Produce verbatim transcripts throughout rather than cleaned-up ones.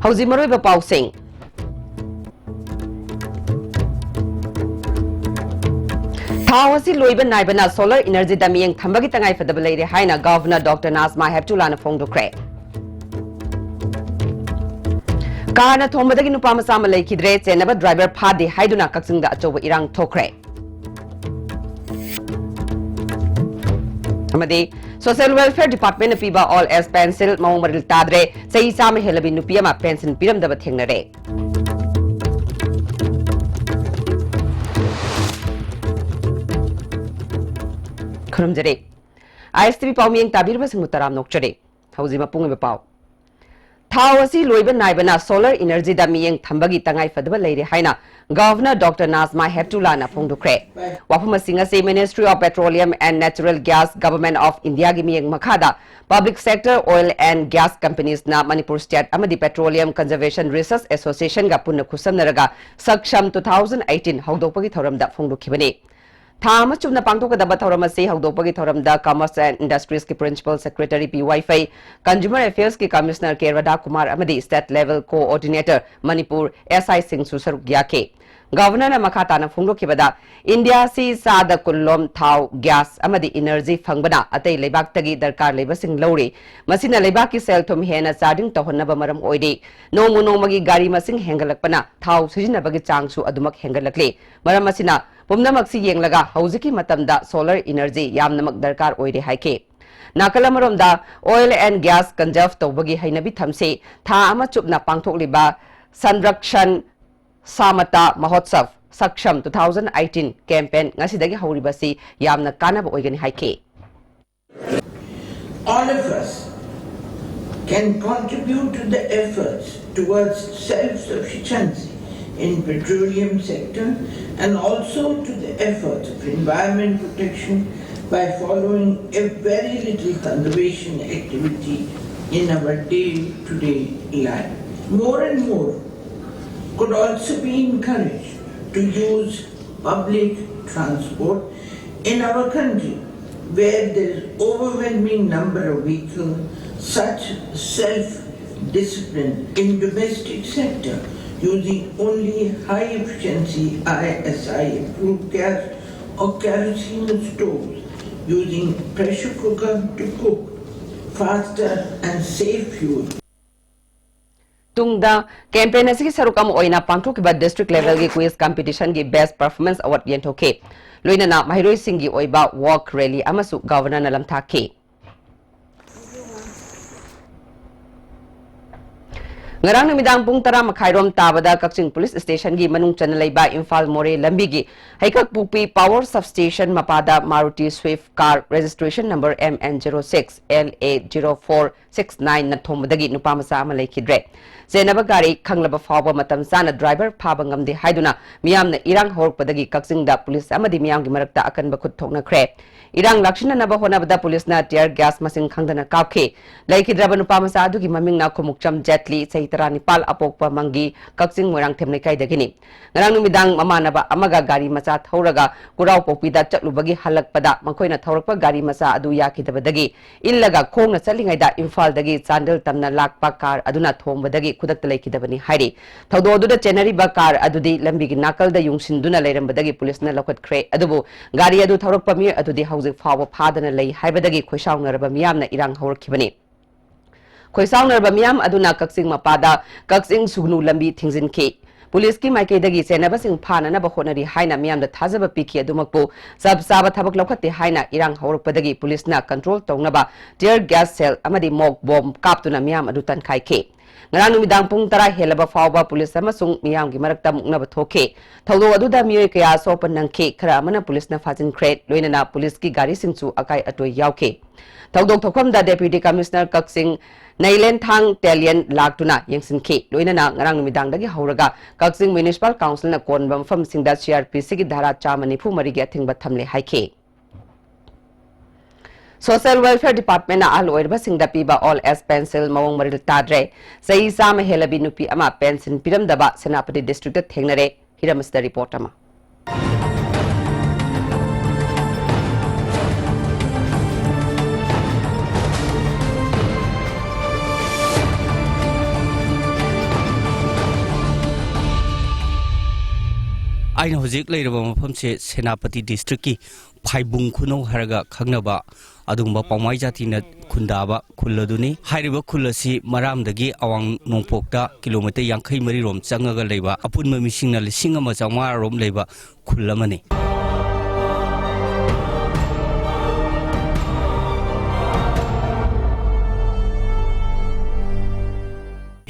ꯍꯧꯖꯤꯛ ꯃꯔꯨꯑꯣꯏꯕ ꯄꯥꯎꯁꯤꯡ꯫ ꯊꯥꯎ ꯑꯁꯤ ꯂꯣꯏꯕ ꯅꯥꯏꯕꯅ solar energyꯗ ꯃꯤꯠꯌꯦꯡ ꯊꯝꯕꯒꯤ ꯇꯉꯥꯏꯐꯗꯕ ꯂꯩꯔꯦ ꯍꯥꯏꯅ Governor Doctor Najma Heptullahꯅ ꯐꯣꯡꯗꯣꯛꯈ꯭ꯔꯦ꯫ Carꯅ ꯊꯣꯝꯕꯗꯒꯤ ꯅꯨꯄꯥ ꯃꯆꯥ ꯑꯃ ꯂꯩꯈꯤꯗ꯭ꯔꯦ, ꯆꯦꯟꯅꯕ driver ꯐꯥꯗꯦ ꯍꯥꯏꯗꯨꯅ ꯀꯛꯆꯤꯡꯗ ꯑꯆꯧꯕ ꯏꯔꯥꯡ ꯊꯣꯛꯈ꯭ꯔꯦ꯫ ꯑꯃꯗꯤ Social Welfare Departmentꯅ ꯄꯤꯕ All Age Pension ꯃꯑꯣꯡ ꯃꯔꯤꯜ ꯇꯥꯗ꯭ꯔꯦ, ꯆꯍꯤ ꯆꯥꯝꯃ ꯍꯦꯜꯂꯕꯤ ꯅꯨꯄꯤ ꯑꯃ pension ꯄꯤꯔꯝꯗꯕ ꯊꯦꯡꯅꯔꯦ꯫ ꯈꯨꯔꯨꯝꯖꯔꯤ꯫ ISTV ꯄꯥꯎꯃꯤꯌꯦꯡ ꯇꯥꯕꯤꯔꯤꯕꯁꯤꯡꯕꯨ ꯇꯔꯥꯝꯅ ꯑꯣꯛꯆꯔꯤ꯫ ꯍꯧꯖꯤꯛ ꯃꯄꯨꯡ ꯑꯣꯏꯕ ꯄꯥꯎ꯫ ꯊꯥꯎ ꯑꯁꯤ ꯂꯣꯏꯕ ꯅꯥꯏꯕꯅ solar energyꯗ ꯃꯤꯠꯌꯦꯡ ꯊꯝꯕꯒꯤ ꯇꯉꯥꯏꯐꯗꯕ ꯂꯩꯔꯦ ꯍꯥꯏꯅ Governor Doctor Najma Heptullahꯅ ꯐꯣꯡꯗꯣꯛꯈ꯭ꯔꯦ꯫ ꯋꯥꯐꯝꯁꯤꯡ ꯑꯁꯤ Ministry of Petroleum and Natural Gas, Government of Indiaꯒꯤ ꯃꯤꯠꯌꯦꯡ ꯃꯈꯥꯗ Public Sector Oil and Gas Companiesꯅ Manipur State ꯑꯃꯗꯤ Petroleum Conservation Research Associationꯒ ꯄꯨꯟꯅ ꯈꯨꯠꯁꯝꯅꯔꯒ Saksham two thousand eighteen ꯍꯧꯗꯣꯛꯄꯒꯤ ꯊꯧꯔꯝꯗ ꯐꯣꯡꯗꯣꯛꯈꯤꯕꯅꯤ꯫ ꯊꯥ ꯑꯃ ꯆꯨꯞꯅ ꯄꯥꯡꯊꯣꯛꯀꯗꯕ ꯊꯧꯔꯝ ꯑꯁꯤ ꯍꯧꯗꯣꯛꯄꯒꯤ ꯊꯧꯔꯝꯗ Commerce and Industriesꯀꯤ Principal Secretary P. Waifei, Consumer Affairsꯀꯤ Commissioner K. Radhakumar ꯑꯃꯗꯤ State Level Coordinator Manipur, S I ꯁꯤꯡꯁꯨ ꯁꯔꯨꯛ ꯌꯥꯈꯤ꯫ Governorꯅ ꯃꯈꯥ ꯇꯥꯅ ꯐꯣꯡꯗꯣꯛꯈꯤꯕꯗ, ꯏꯟꯗꯤꯌꯥ ꯑꯁꯤ ꯆꯥꯗ ꯀꯨꯟ ꯂꯣꯝ ꯊꯥꯎ, gas ꯑꯃꯗꯤ energy ꯐꯪꯕꯅ ꯑꯇꯩ ꯂꯩꯕꯥꯛꯇꯒꯤ ꯗꯔꯀꯥꯔ ꯂꯩꯕꯁꯤꯡ ꯂꯧꯔꯤ꯫ ꯃꯁꯤꯅ ꯂꯩꯕꯥꯛꯀꯤ ꯁꯦꯜ ꯊꯨꯝ ꯍꯦꯟꯅ charging ꯇꯧꯍꯟꯅꯕ ꯃꯔꯝ ꯑꯣꯏꯔꯤ꯫ ꯅꯣꯡꯃ ꯅꯣꯡꯃꯒꯤ ꯒꯥꯔꯤ ꯃꯁꯤꯡ ꯍꯦꯟꯒꯠꯂꯛꯄꯅ ꯊꯥꯎ ꯁꯤꯖꯤꯟꯅꯕꯒꯤ ꯆꯥꯡꯁꯨ ꯑꯗꯨꯃꯛ ꯍꯦꯟꯒꯠꯂꯛꯂꯤ꯫ ꯃꯔꯝ ꯑꯁꯤꯅ ꯄꯨꯝꯅꯃꯛꯁꯤ ꯌꯦꯡꯂꯒ ꯍꯧꯖꯤꯛꯀꯤ ꯃꯇꯝꯗ solar energy ꯌꯥꯝꯅꯃꯛ ꯗꯔꯀꯥꯔ ꯑꯣꯏꯔꯦ ꯍꯥꯏꯈꯤ꯫ ꯅꯥꯀꯜ ꯑꯃꯔꯣꯝꯗ, oil and gas conserve ꯇꯧꯕꯒꯤ ꯍꯩꯅꯕꯤ ꯊꯝꯁꯤ ꯊꯥ ꯑꯃ ꯆꯨꯞꯅ ꯄꯥꯡꯊꯣꯛꯂꯤꯕ Sanrakshan Samata Mahotsav Saksham two thousand eighteen campaign ꯉꯁꯤꯗꯒꯤ ꯍꯧꯔꯤꯕꯁꯤ ꯌꯥꯝꯅ ꯀꯥꯟꯅꯕ ꯑꯣꯏꯒꯅꯤ ꯍꯥꯏꯈꯤ꯫ All of us can contribute to the efforts towards self-sufficiency in petroleum sector and also to the efforts of environment protection by following a very little conservation activity in our day-to-day life. More and more could also be encouraged to use public transport in our country, where there is overwhelming number of vehicles, such self discipline in domestic sector using only high efficiency I S I approved gas or kerosene stoves, using pressure cooker to cook faster and save fuel. ꯇꯨꯡꯗ campaign ꯑꯁꯤꯒꯤ ꯁꯔꯨꯛ ꯑꯃ ꯑꯣꯏꯅ ꯄꯥꯡꯊꯣꯛꯈꯤꯕ district levelꯒꯤ quiz competitionꯒꯤ best performance award ꯌꯦꯟꯊꯣꯛꯈꯤ꯫ ꯂꯣꯏꯅꯅ ꯃꯍꯩꯔꯣꯏꯁꯤꯡꯒꯤ ꯑꯣꯏꯕ walk rally ꯑꯃꯁꯨ governorꯅ ꯂꯝꯊꯥꯛꯈꯤ꯫ ꯉꯔꯥꯡ ꯅꯨꯃꯤꯗꯥꯡ ꯄꯨꯡ ꯇꯔꯥ ꯃꯈꯥꯏꯔꯣꯝ ꯇꯥꯕꯗ ꯀꯛꯆꯤꯡ police stationꯒꯤ ꯃꯅꯨꯡ ꯆꯟꯅ ꯂꯩꯕ ꯏꯝꯐꯥꯜ ꯃꯣꯔꯦ ꯂꯝꯕꯤꯒꯤ ꯍꯩꯀꯛꯄꯣꯛꯄꯤ power substation ꯃꯄꯥꯗ Maruti Swift car registration number M N zero six L A zero four six nine ꯅ ꯊꯣꯝꯕꯗꯒꯤ ꯅꯨꯄꯥ ꯃꯆꯥ ꯑꯃ ꯂꯩꯈꯤꯗ꯭ꯔꯦ꯫ ꯆꯦꯟꯅꯕ ꯒꯥꯔꯤ ꯈꯪꯂꯕ ꯐꯥꯎꯕ ꯃꯇꯝ ꯆꯥꯅ driver ꯐꯥꯕ ꯉꯝꯗꯦ ꯍꯥꯏꯗꯨꯅ ꯃꯤꯌꯥꯝꯅ ꯏꯔꯥꯡ ꯍꯧꯔꯛꯄꯗꯒꯤ ꯀꯛꯆꯤꯡꯗ police ꯑꯃꯗꯤ ꯃꯤꯌꯥꯝꯒꯤ ꯃꯔꯛꯇ ꯑꯀꯟꯕ ꯈꯨꯠ ꯊꯣꯛꯅꯈ꯭ꯔꯦ꯫ ꯏꯔꯥꯡ ꯂꯥꯛꯁꯤꯟꯅꯅꯕ ꯍꯣꯠꯅꯕꯗ policeꯅ tear gas ꯃꯁꯤꯡ ꯈꯪꯗꯅ ꯀꯥꯞꯈꯤ꯫ ꯂꯩꯈꯤꯗ꯭ꯔꯕ ꯅꯨꯄꯥ ꯃꯆꯥ ꯑꯗꯨꯒꯤ ꯃꯃꯤꯡꯅ ꯈꯨꯃꯨꯛꯆꯝ ꯖꯦꯠꯂꯤ, ꯆꯍꯤ ꯇꯔꯥꯅꯤꯄꯥꯜ, ꯑꯄꯣꯛꯄ ꯃꯪꯒꯤ, ꯀꯛꯆꯤꯡ ꯃꯣꯏꯔꯥꯡꯊꯦꯝ ꯂꯩꯀꯥꯏꯗꯒꯤꯅꯤ꯫ ꯉꯔꯥꯡ ꯅꯨꯃꯤꯗꯥꯡ ꯃꯃꯥꯟꯅꯕ ꯑꯃꯒ ꯒꯥꯔꯤ ꯃꯆꯥ ꯊꯧꯔꯒ ꯀꯨꯔꯥꯎꯄꯣꯛꯄꯤꯗ ꯆꯠꯂꯨꯕꯒꯤ ꯍꯜꯂꯛꯄꯗ ꯃꯈꯣꯏꯅ ꯊꯧꯔꯛꯄ ꯒꯥꯔꯤ ꯃꯆꯥ ꯑꯗꯨ ꯌꯥꯈꯤꯗꯕꯗꯒꯤ ꯏꯜꯂꯒ ꯈꯣꯡꯅ ꯆꯠꯂꯤꯉꯩꯗ ꯏꯝꯐꯥꯜꯗꯒꯤ ꯆꯥꯟꯗꯦꯜ ꯇꯝꯅ ꯂꯥꯛꯄ car ꯑꯗꯨꯅ ꯊꯣꯝꯕꯗꯒꯤ ꯈꯨꯗꯛꯇ ꯂꯩꯈꯤꯗꯕꯅꯤ ꯍꯥꯏꯔꯤ꯫ ꯊꯧꯗꯣꯛ ꯑꯗꯨꯗ ꯆꯦꯟꯅꯔꯤꯕ car ꯑꯗꯨꯗꯤ ꯂꯝꯕꯤꯒꯤ ꯅꯥꯀꯜꯗ ꯌꯨꯡꯁꯤꯟꯗꯨꯅ ꯂꯩꯔꯝꯕꯗꯒꯤ policeꯅ ꯂꯧꯈꯠꯈ꯭ꯔꯦ꯫ ꯑꯗꯨꯕꯨ ꯒꯥꯔꯤ ꯑꯗꯨ ꯊꯧꯔꯛꯄ ꯃꯤꯑꯣꯏ ꯑꯗꯨꯗꯤ ꯍꯧꯖꯤꯛ ꯐꯥꯎꯕ ꯐꯥꯗꯅ ꯂꯩ ꯍꯥꯏꯕꯗꯒꯤ ꯈꯣꯏꯁꯥꯎꯅꯔꯕ ꯃꯤꯌꯥꯝꯅ ꯏꯔꯥꯡ ꯍꯧꯔꯛꯈꯤꯕꯅꯤ꯫ ꯈꯣꯏꯁꯥꯎꯅꯔꯕ ꯃꯤꯌꯥꯝ ꯑꯗꯨꯅ ꯀꯛꯆꯤꯡ ꯃꯄꯥꯗ ꯀꯛꯆꯤꯡ ꯁꯨꯒꯅꯨ ꯂꯝꯕꯤ ꯊꯤꯡꯖꯤꯟꯈꯤ꯫ Policeꯀꯤ ꯃꯥꯏꯀꯩꯗꯒꯤ ꯆꯦꯟꯅꯕꯁꯤꯡ ꯐꯥꯅꯅꯕ ꯍꯣꯠꯅꯔꯤ ꯍꯥꯏꯅ ꯃꯤꯌꯥꯝꯗ ꯊꯥꯖꯕ ꯄꯤꯈꯤ꯫ ꯑꯗꯨꯃꯛꯄꯨ ꯆꯞ ꯆꯥꯕ ꯊꯕꯛ ꯂꯧꯈꯠꯇꯦ ꯍꯥꯏꯅ ꯏꯔꯥꯡ ꯍꯧꯔꯛꯄꯗꯒꯤ policeꯅ control ꯇꯧꯅꯕ tear gas shell ꯑꯃꯗꯤ mock bomb ꯀꯥꯞꯇꯨꯅ ꯃꯤꯌꯥꯝ ꯑꯗꯨ ꯇꯟꯈꯥꯏꯈꯤ꯫ ꯉꯔꯥꯡ ꯅꯨꯃꯤꯗꯥꯡ ꯄꯨꯡ ꯇꯔꯥ ꯍꯦꯜꯂꯕ ꯐꯥꯎꯕ police ꯑꯃꯁꯨꯡ ꯃꯤꯌꯥꯝꯒꯤ ꯃꯔꯛꯇ ꯃꯨꯛꯅꯕ ꯊꯣꯛꯈꯤ꯫ ꯊꯧꯗꯣꯛ ꯑꯗꯨꯗ ꯃꯤꯑꯣꯏ ꯀꯌꯥ ꯑꯁꯣꯛ ꯑꯄꯟ ꯅꯪꯈꯤ, ꯈꯔ ꯑꯃꯅ policeꯅ ꯐꯥꯖꯤꯟꯈ꯭ꯔꯦ, ꯂꯣꯏꯅꯅ policeꯀꯤ ꯒꯥꯔꯤꯁꯤꯡꯁꯨ ꯑꯀꯥꯏ ꯑꯇꯣꯏ ꯌꯥꯎꯈꯤ꯫ ꯊꯧꯗꯣꯛ ꯊꯣꯛꯐꯝꯗ Deputy Commissioner ꯀꯛꯆꯤꯡ ꯅꯩꯂꯦꯟꯊꯥꯡ ꯇꯦꯂꯤꯌꯟ ꯂꯥꯛꯇꯨꯅ ꯌꯦꯡꯁꯤꯟꯈꯤ꯫ ꯂꯣꯏꯅꯅ ꯉꯔꯥꯡ ꯅꯨꯃꯤꯗꯥꯡꯗꯒꯤ ꯍꯧꯔꯒ ꯀꯛꯆꯤꯡ Municipal Councilꯅ ꯀꯣꯟꯕ ꯃꯐꯝꯁꯤꯡꯗ C R P Cꯒꯤ ꯙꯥꯔꯥ ꯆꯥꯝꯃ ꯅꯤꯐꯨ ꯃꯔꯤꯒꯤ ꯑꯊꯤꯡꯕ ꯊꯝꯂꯦ ꯍꯥꯏꯈꯤ꯫ Social Welfare Departmentꯅ ꯑꯍꯜ ꯑꯣꯏꯔꯕꯁꯤꯡꯗ ꯄꯤꯕ old age pension ꯃꯑꯣꯡ ꯃꯔꯤꯜ ꯇꯥꯗ꯭ꯔꯦ꯫ ꯆꯍꯤ ꯆꯥꯝꯃ ꯍꯦꯜꯂꯕꯤ ꯅꯨꯄꯤ ꯑꯃ pension ꯄꯤꯔꯝꯗꯕ ꯁꯦꯅꯥꯄꯇꯤ districtꯇ ꯊꯦꯡꯅꯔꯦ꯫ ꯍꯤꯔꯝꯁꯤꯗ report ꯑꯃ꯫ ꯑꯩꯅ ꯍꯧꯖꯤꯛ ꯂꯩꯔꯤꯕ ꯃꯐꯝꯁꯦ ꯁꯦꯅꯥꯄꯇꯤ ꯗꯤꯁꯇ꯭ꯔꯤꯛꯀꯤ ꯐꯥꯏꯕꯨꯡ ꯈꯨꯅꯧ ꯍꯥꯏꯔꯒ ꯈꯪꯅꯕ ꯑꯗꯨꯒꯨꯝꯕ ꯄꯥꯎꯃꯥꯏ ꯖꯥꯇꯤꯅ ꯈꯨꯟꯗꯥꯕ ꯈꯨꯜ ꯑꯗꯨꯅꯤ꯫ ꯍꯥꯏꯔꯤꯕ ꯈꯨꯜ ꯑꯁꯤ ꯃꯔꯥꯝꯗꯒꯤ ꯑꯋꯥꯡ ꯅꯣꯡꯄꯣꯛꯇ ꯀꯤꯂꯣꯃꯤꯇꯔ ꯌꯥꯡꯈꯩ ꯃꯔꯤ ꯔꯣꯝ ꯆꯪꯉꯒ ꯂꯩꯕ, ꯑꯄꯨꯟꯕ ꯃꯤꯁꯤꯡꯅ ꯂꯤꯁꯤꯡ ꯑꯃ ꯆꯥꯝꯃꯉꯥ ꯔꯣꯝ ꯂꯩꯕ ꯈꯨꯜ ꯑꯃꯅꯤ꯫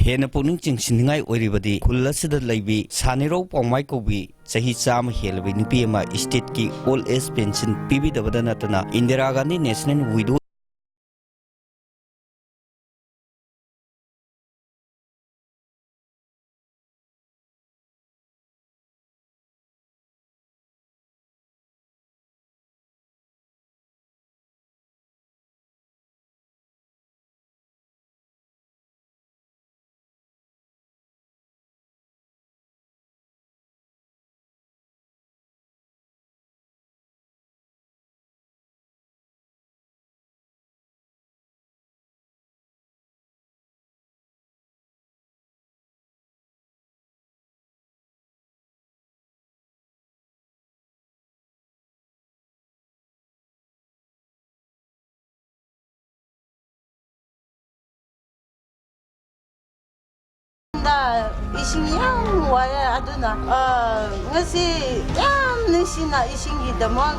ꯍꯦꯟꯅ ꯄꯨꯛꯅꯤꯡ ꯆꯤꯡꯁꯤꯟꯅꯤꯡꯉꯥꯏ ꯑꯣꯏꯔꯤꯕꯗꯤ ꯈꯨꯜ ꯑꯁꯤꯗ ꯂꯩꯕꯤ ꯁꯥꯅꯤꯔꯧ ꯄꯥꯎꯃꯥꯏ ꯀꯧꯕꯤ ꯆꯍꯤ ꯆꯥꯝꯃ ꯍꯦꯜꯂꯕꯤ ꯅꯨꯄꯤ ꯑꯃ ꯏꯁꯇꯦꯠꯀꯤ ꯑꯣꯜ ꯑꯦꯖ ꯄꯦꯟꯁꯤꯟ ꯄꯤꯕꯤꯗꯕꯗ ꯅꯠꯇꯅ ꯏꯟꯗꯤꯔꯥ ꯒꯥꯟꯙꯤ ꯅꯦꯁꯅꯦꯜ ꯋꯤꯗꯣ ꯗ ꯏꯁꯤꯡ ꯌꯥꯝ ꯋꯥꯏꯑꯦ꯫ ꯑꯗꯨꯅ, ꯑ, ꯉꯁꯤ ꯌꯥꯝ ꯅꯨꯡꯁꯤꯅ ꯏꯁꯤꯡꯒꯤꯗꯃꯛ